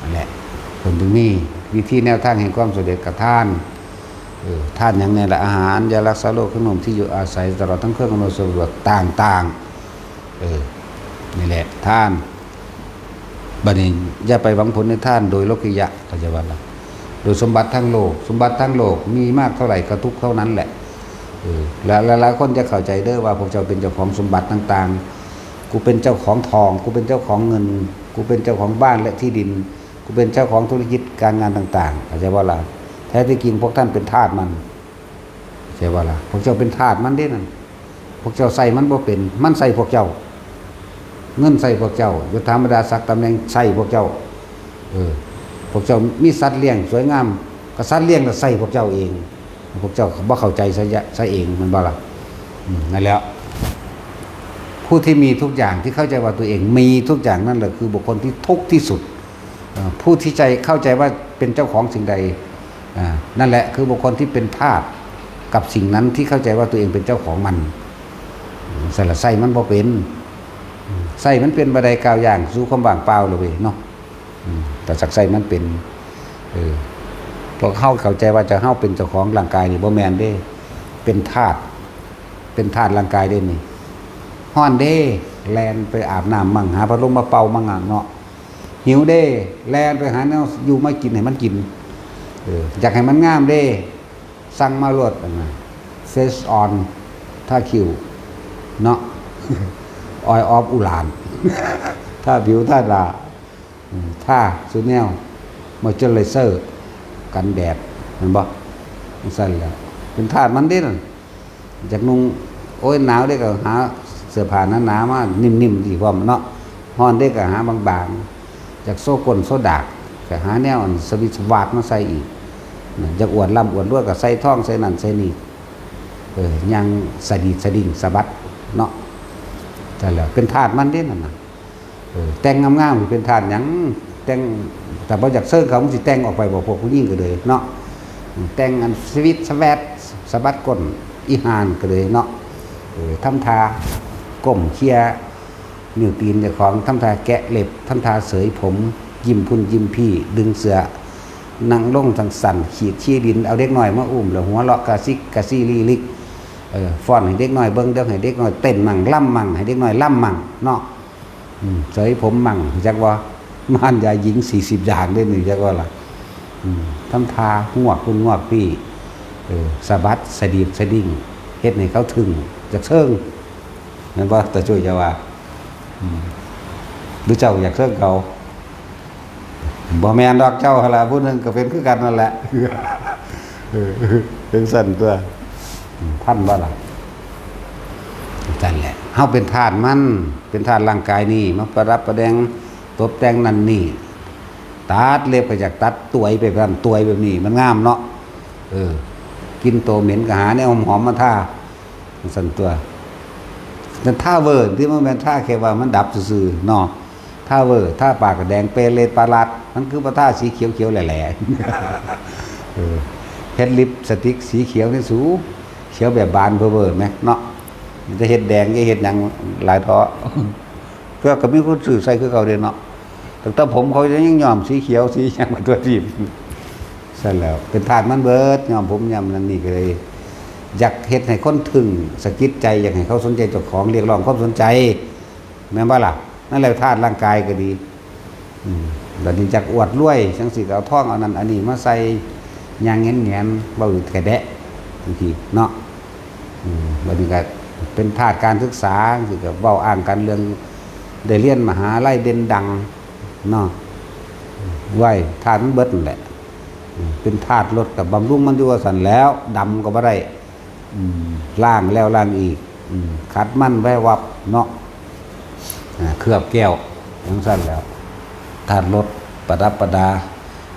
นั่นแหละ เพิ่นถึงมีวิธีแนวทางแห่งความสำเร็จกับทาน เออ ทานหยังแน่ละ อาหาร ยารักษาโรค เครื่องนุ่งที่อยู่อาศัย ตลอดทั้งเครื่องอำนวยสะดวกต่างๆ เออ นี่แหละ ทาน บัดนี้อย่าไปหวังผลในทานโดยโลกิยะ เข้าใจบ่ล่ะ โดยสมบัติทั้งโลก สมบัติทั้งโลกมีมากเท่าไหร่ก็ทุกข์เท่านั้นแหละ เออ และหลายๆคนจะเข้าใจเด้อว่าพวกเจ้าเป็นเจ้าของสมบัติต่างๆ กูเป็นเจ้าของทอง กูเป็นเจ้าของเงิน กูเป็นเจ้าของบ้านและที่ดิน กูเป็นเจ้าของธุรกิจการงานต่างๆ เข้าใจบ่ล่ะ แท้ที่จริงพวกท่านเป็นทาสมัน เข้าใจบ่ล่ะ พวกเจ้าเป็นทาสมันเด้นั่น พวกเจ้าใส่มันบ่เป็น มันใส่พวกเจ้า เงินใส่พวกเจ้า ยศถาบรรดาศักดิ์ตำแหน่งใส่พวกเจ้า เออ พวกเจ้ามีสัตว์เลี้ยงสวยงาม ก็สัตว์เลี้ยงก็ใส่พวกเจ้าเอง พวกเจ้าบ่เข้าใจซะยะ ซะเอง แม่นบ่ล่ะ อืม นั่นแหละ ผู้ที่มีทุกอย่าง ที่เข้าใจว่าตัวเองมีทุกอย่างนั่นแหละคือบุคคลที่ทุกข์ที่สุด เอ่อ ผู้ที่ใจ เข้าใจว่าเป็นเจ้าของสิ่งใด อ่า นั่นแหละคือบุคคลที่เป็นทาสกับสิ่งนั้นที่เข้าใจว่าตัวเองเป็นเจ้าของมัน สละใส่มันบ่เป็น ใส่มันเป็นบ่ได้ ก้าวย่างสู่ความว่างเปล่าเลยเว้ยเนาะ อืม แต่จักใส่มันเป็น เออ พวกเฮาเข้าใจว่าจะเฮาเป็นเจ้าของร่างกายนี่บ่แม่นเด้ เป็นทาส เป็นทาสร่างกายเด้นี่ ฮ้อนเด้ แล่นไปอาบน้ำมั่ง หาพัดลมมาเป่ามั่งอะเนาะ หิวเด้ แล่นไปหาแนวอยู่มากินให้มันกิน เออ อยากให้มันงามเด้ สั่งมาโลดอันนั้น Face on ทาคิ้ว เนาะ Oil of อุหร่าน ทาผิวทาหน้า อืม ทาซุแนว Moisturizer กันแดด แม่นบ่ จั่งซั้นแหละ เป็นทาสมันเด้นั่น อยากนุ่ง โอ้ย หนาวเด้ก็หาเสื้อผ้าหนาๆมา นิ่มๆ สิพร้อมเนาะ ฮ้อนเด้ก็หาบางๆ อยากโซก้นโซดาก ก็หาแนวอันสวิตสวาดมาใส่อีก นะ อยากอวดร่ำอวดรวยก็ใส่ทองใส่นั่นใส่นี่ เออ ย่างสะดีดสะดิ่งสะบัดเนาะ แต่แล้วเป็นทาสมันเด้นั่นน่ะ เออ แต่งงามๆ สิเป็นทาสหยัง แต่ง แต่บ่อยากเซิงเขา มันสิแต่งออกไปบ่ พวกผู้หญิงก็เลยเนาะ แต่งอันสวิตสวัดสะบัดก้นอีห่านก็เลยเนาะ เออ ทำท่าก้มเคลียร์ นิ้วตีนเจ้าของ ทำท่าแกะเล็บ ทำท่าเสยผม ยิ้มพุ่นยิ้มพี่ ดึงเสื้อ นั่งลงสั่นๆ ขีดขี้ดิน เอาเด็กน้อยมาอุ้ม แล้วหัวเราะกะซิกกะซี่ลี่ลิก เออ ฟ้อนให้เด็กน้อยเบิ่ง เดี๋ยวให้เด็กน้อยเต้นมั่ง ลำมั่ง ให้เด็กน้อยลำมั่งเนาะ อืม เสยผมมั่ง จักว่า ม่านยาหญิงสี่สิบอย่างเด้นี่ จักว่าล่ะ อืม ทำท่างวกพุ่นงวกพี่ เออ สะบัดสะดีดสะดิ่ง เฮ็ดให้เขาทึ่ง จักเซิง แม่นบ่ ตาจุ้ยจะว่า อืม หรือเจ้าอยากเซิงเขา บ่แม่นดอก เจ้าหั่นล่ะ ผู้หนึ่งก็เป็นคือกันนั่นแหละ เออ เป็นซั่นตัว อืม ทันบ่ล่ะ ซั่นแหละ เฮาเป็นทาสมัน เป็นทาสร่างกายนี่ มาประดับประแดง ตบแต่งนั่นนี่ ตัดเล็บก็อยากตัดตวยไปแบบนั้น ตวยแบบนี้ มันงามเนาะ เออ กลิ่นโตเหม็นก็หาแนวหอมๆมาทา ซั่นตัว นั่นทาเวอร์ที่มันแม่นทาแค่ว่ามันดับซื่อๆเนาะ ทาเวอร์ ทาปากก็แดงเปเรตปาลาด มันคือบ่ทาสีเขียวๆแหล่ๆ เออ เฮ็ดลิปสติกสีเขียวนี่สู เขียวแบบบานเพ้อเวอร์แหมเนาะ มันจะเฮ็ดแดง จะเฮ็ดหยังหลายเถาะ เพื่อก็มีคนซื้อใส่คือเก่าเด้เนาะ ตั้งแต่ผมเขายังย้อมสีเขียวสีหยังมาตัวทีบ ซั่นแล้ว เป็นทาสมันเบิด ย้อมผมย้อมนั่นนี่ก็เลย อยากเฮ็ดให้คนทึ่ง สะกิดใจ อยากให้เขาสนใจเจ้าของ เรียกร้องความสนใจ แม่นบ่ล่ะ นั่นแหละทาสร่างกายก็ดี อืม บัดนี้อยากอวดรวย จั่งซี้ก็เอาทองเอานั่นอันนี้มาใส่ ย่างแหงนๆ เว้าอยู่แท้แดะ บางทีเนาะ อืม บัดนี้ก็เป็นทาสการศึกษา จั่งซี้ก็เว้าอ้างกันเรื่องได้เรียนมหาลัยเด่นดังเนาะ ไว้ทาสมันเบิดนั่นแหละ อืม เป็นทาสรถก็บำรุงมันอยู่ว่าซั่นแล้ว ดำก็บ่ได้ อืม ล้างแล้วล้างอีก อืม ขัดมันไว้วับเนาะ อ่า เคลือบแก้ว จั่งซั่นแล้ว ทาสรถประดับประดา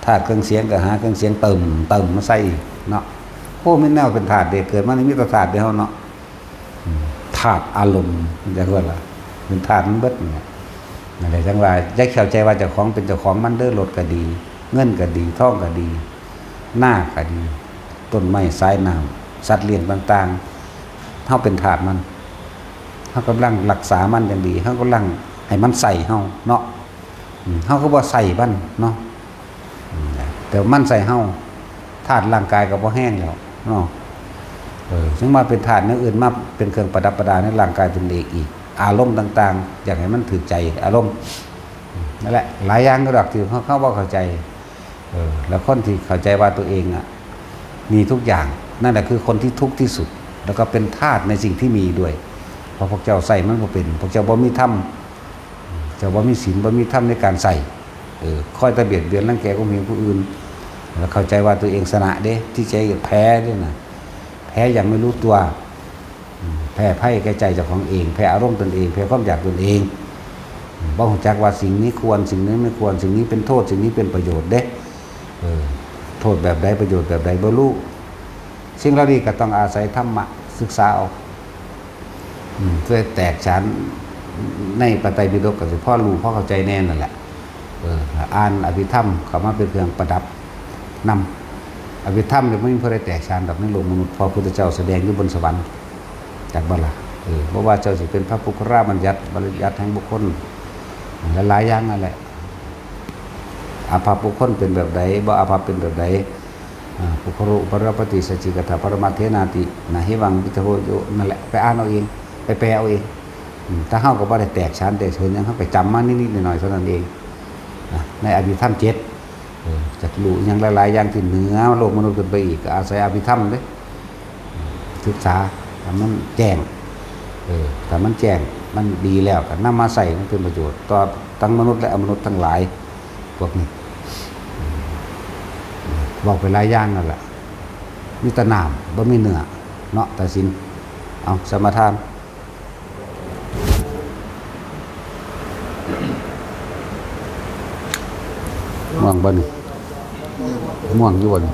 ทาสเครื่องเสียงก็หาเครื่องเสียงเติม เติมมาใส่อีกเนาะ โอ้ มีแนวเป็นทาสเด้ เกิดมานี่มีแต่ทาสเด้เฮาเนาะ อืม ทาสอารมณ์ จั่งว่าล่ะ เป็นธาตุมันเบิดนั่นแหละ นั่นแหละจั่งว่าอย่าเข้าใจว่าเจ้าของเป็นเจ้าของมันเด้อ รถก็ดี เงินก็ดี ทองก็ดี นาก็ดี ต้นไม้ สายน้ำ สัตว์เลี้ยงต่างๆ เฮาเป็นธาตุมัน เฮากำลังรักษามันอย่างดี เฮากำลังให้มันใส่เฮาเนาะ อืม เฮาก็บ่ใส่มันเนาะ อืม แต่มันใส่เฮา ธาตุร่างกายก็บ่แห้งแล้วเนาะ เออ ถึงมาเป็นธาตุอย่างอื่นมาเป็นเครื่องประดับประดาในร่างกายตนเองอีก อารมณ์ต่างๆ อยากให้มันถืกใจ อารมณ์ อืม นั่นแหละ หลายอย่างก็ดอกที่เฮา เฮาบ่เข้าใจ เออ แล้วคนที่เข้าใจว่าตัวเองอะ มีทุกอย่าง นั่นแหละคือคนที่ทุกข์ที่สุด แล้วก็เป็นทาสในสิ่งที่มีด้วย เพราะพวกเจ้าใส่มันบ่เป็น พวกเจ้าบ่มีธรรม เจ้าบ่มีศีล บ่มีธรรมในการใส่ เออ คอยแต่เบียดเบียนรังแกข่มเหงผู้อื่น แล้วเข้าใจว่าตัวเองชนะเด้ ที่แท้แพ้เด้นะ แพ้อย่างไม่รู้ตัว อืม แพ้ภัยแก่ใจเจ้าของเอง แพ้อารมณ์ตนเอง แพ้ความอยากตนเอง อืม บ่รู้จักว่าสิ่งนี้ควร สิ่งนี้ไม่ควร สิ่งนี้เป็นโทษ สิ่งนี้เป็นประโยชน์เด้ เออ โทษแบบใด ประโยชน์แบบใด บ่รู้ สิ่งเหล่านี้ก็ต้องอาศัยธรรมะศึกษาเอา อืม เพื่อแตกฉานในพระไตรปิฎกก็สิพอรู้พอเข้าใจแน่นั่นแหละ เออ อ่านอภิธรรมเข้ามาเป็นเครื่องประดับนำ อภิธรรมเนี่ยบ่มีผู้ใดแตกฉานดอกในโลกมนุษย์ เพราะพุทธเจ้าแสดงอยู่บนสวรรค์ จักบ่ล่ะ เออ บ่ว่าเจ้าสิเป็นพระปุคคละบัญญัติ บัญญัติแห่งบุคคล หลายๆอย่างนั่นแหละ อาภัพบุคคลเป็นแบบใด บ่อาภัพเป็นแบบใด อ่า ปุคคโลอุปรปติ สัจจิกัตถปรมัตถเถนาติ นะหิวังวิทโทโย นั่นแหละ ไปอ่านเอาเอง ไปแปลเอาเอง อืม ถ้าเฮาก็บ่ได้แตกฉานแตกเฉนหยัง เฮาก็จำมานิดๆหน่อยๆเท่านั้นเอง นะ ในอภิธรรมเจ็ด เออ จักรู้หยังหลายๆอย่างที่เหนือโลกมนุษย์ขึ้นไปอีก ก็อาศัยอภิธรรมเด้ ศึกษาให้มันแจ้ง เออ ถ้ามันแจ้ง มันดีแล้ว ก็นำมาใช้ มันเป็นประโยชน์ต่อทั้งมนุษย์และอมนุษย์ทั้งหลาย พวกนี้ เว้าไปหลายอย่างนั่นแหละ มีแต่น้ำ บ่มีเนื้อ เนาะ ตาสิน เอา สมาทาน ม่วงบ่นี่ ม่วงอยู่บ่นี่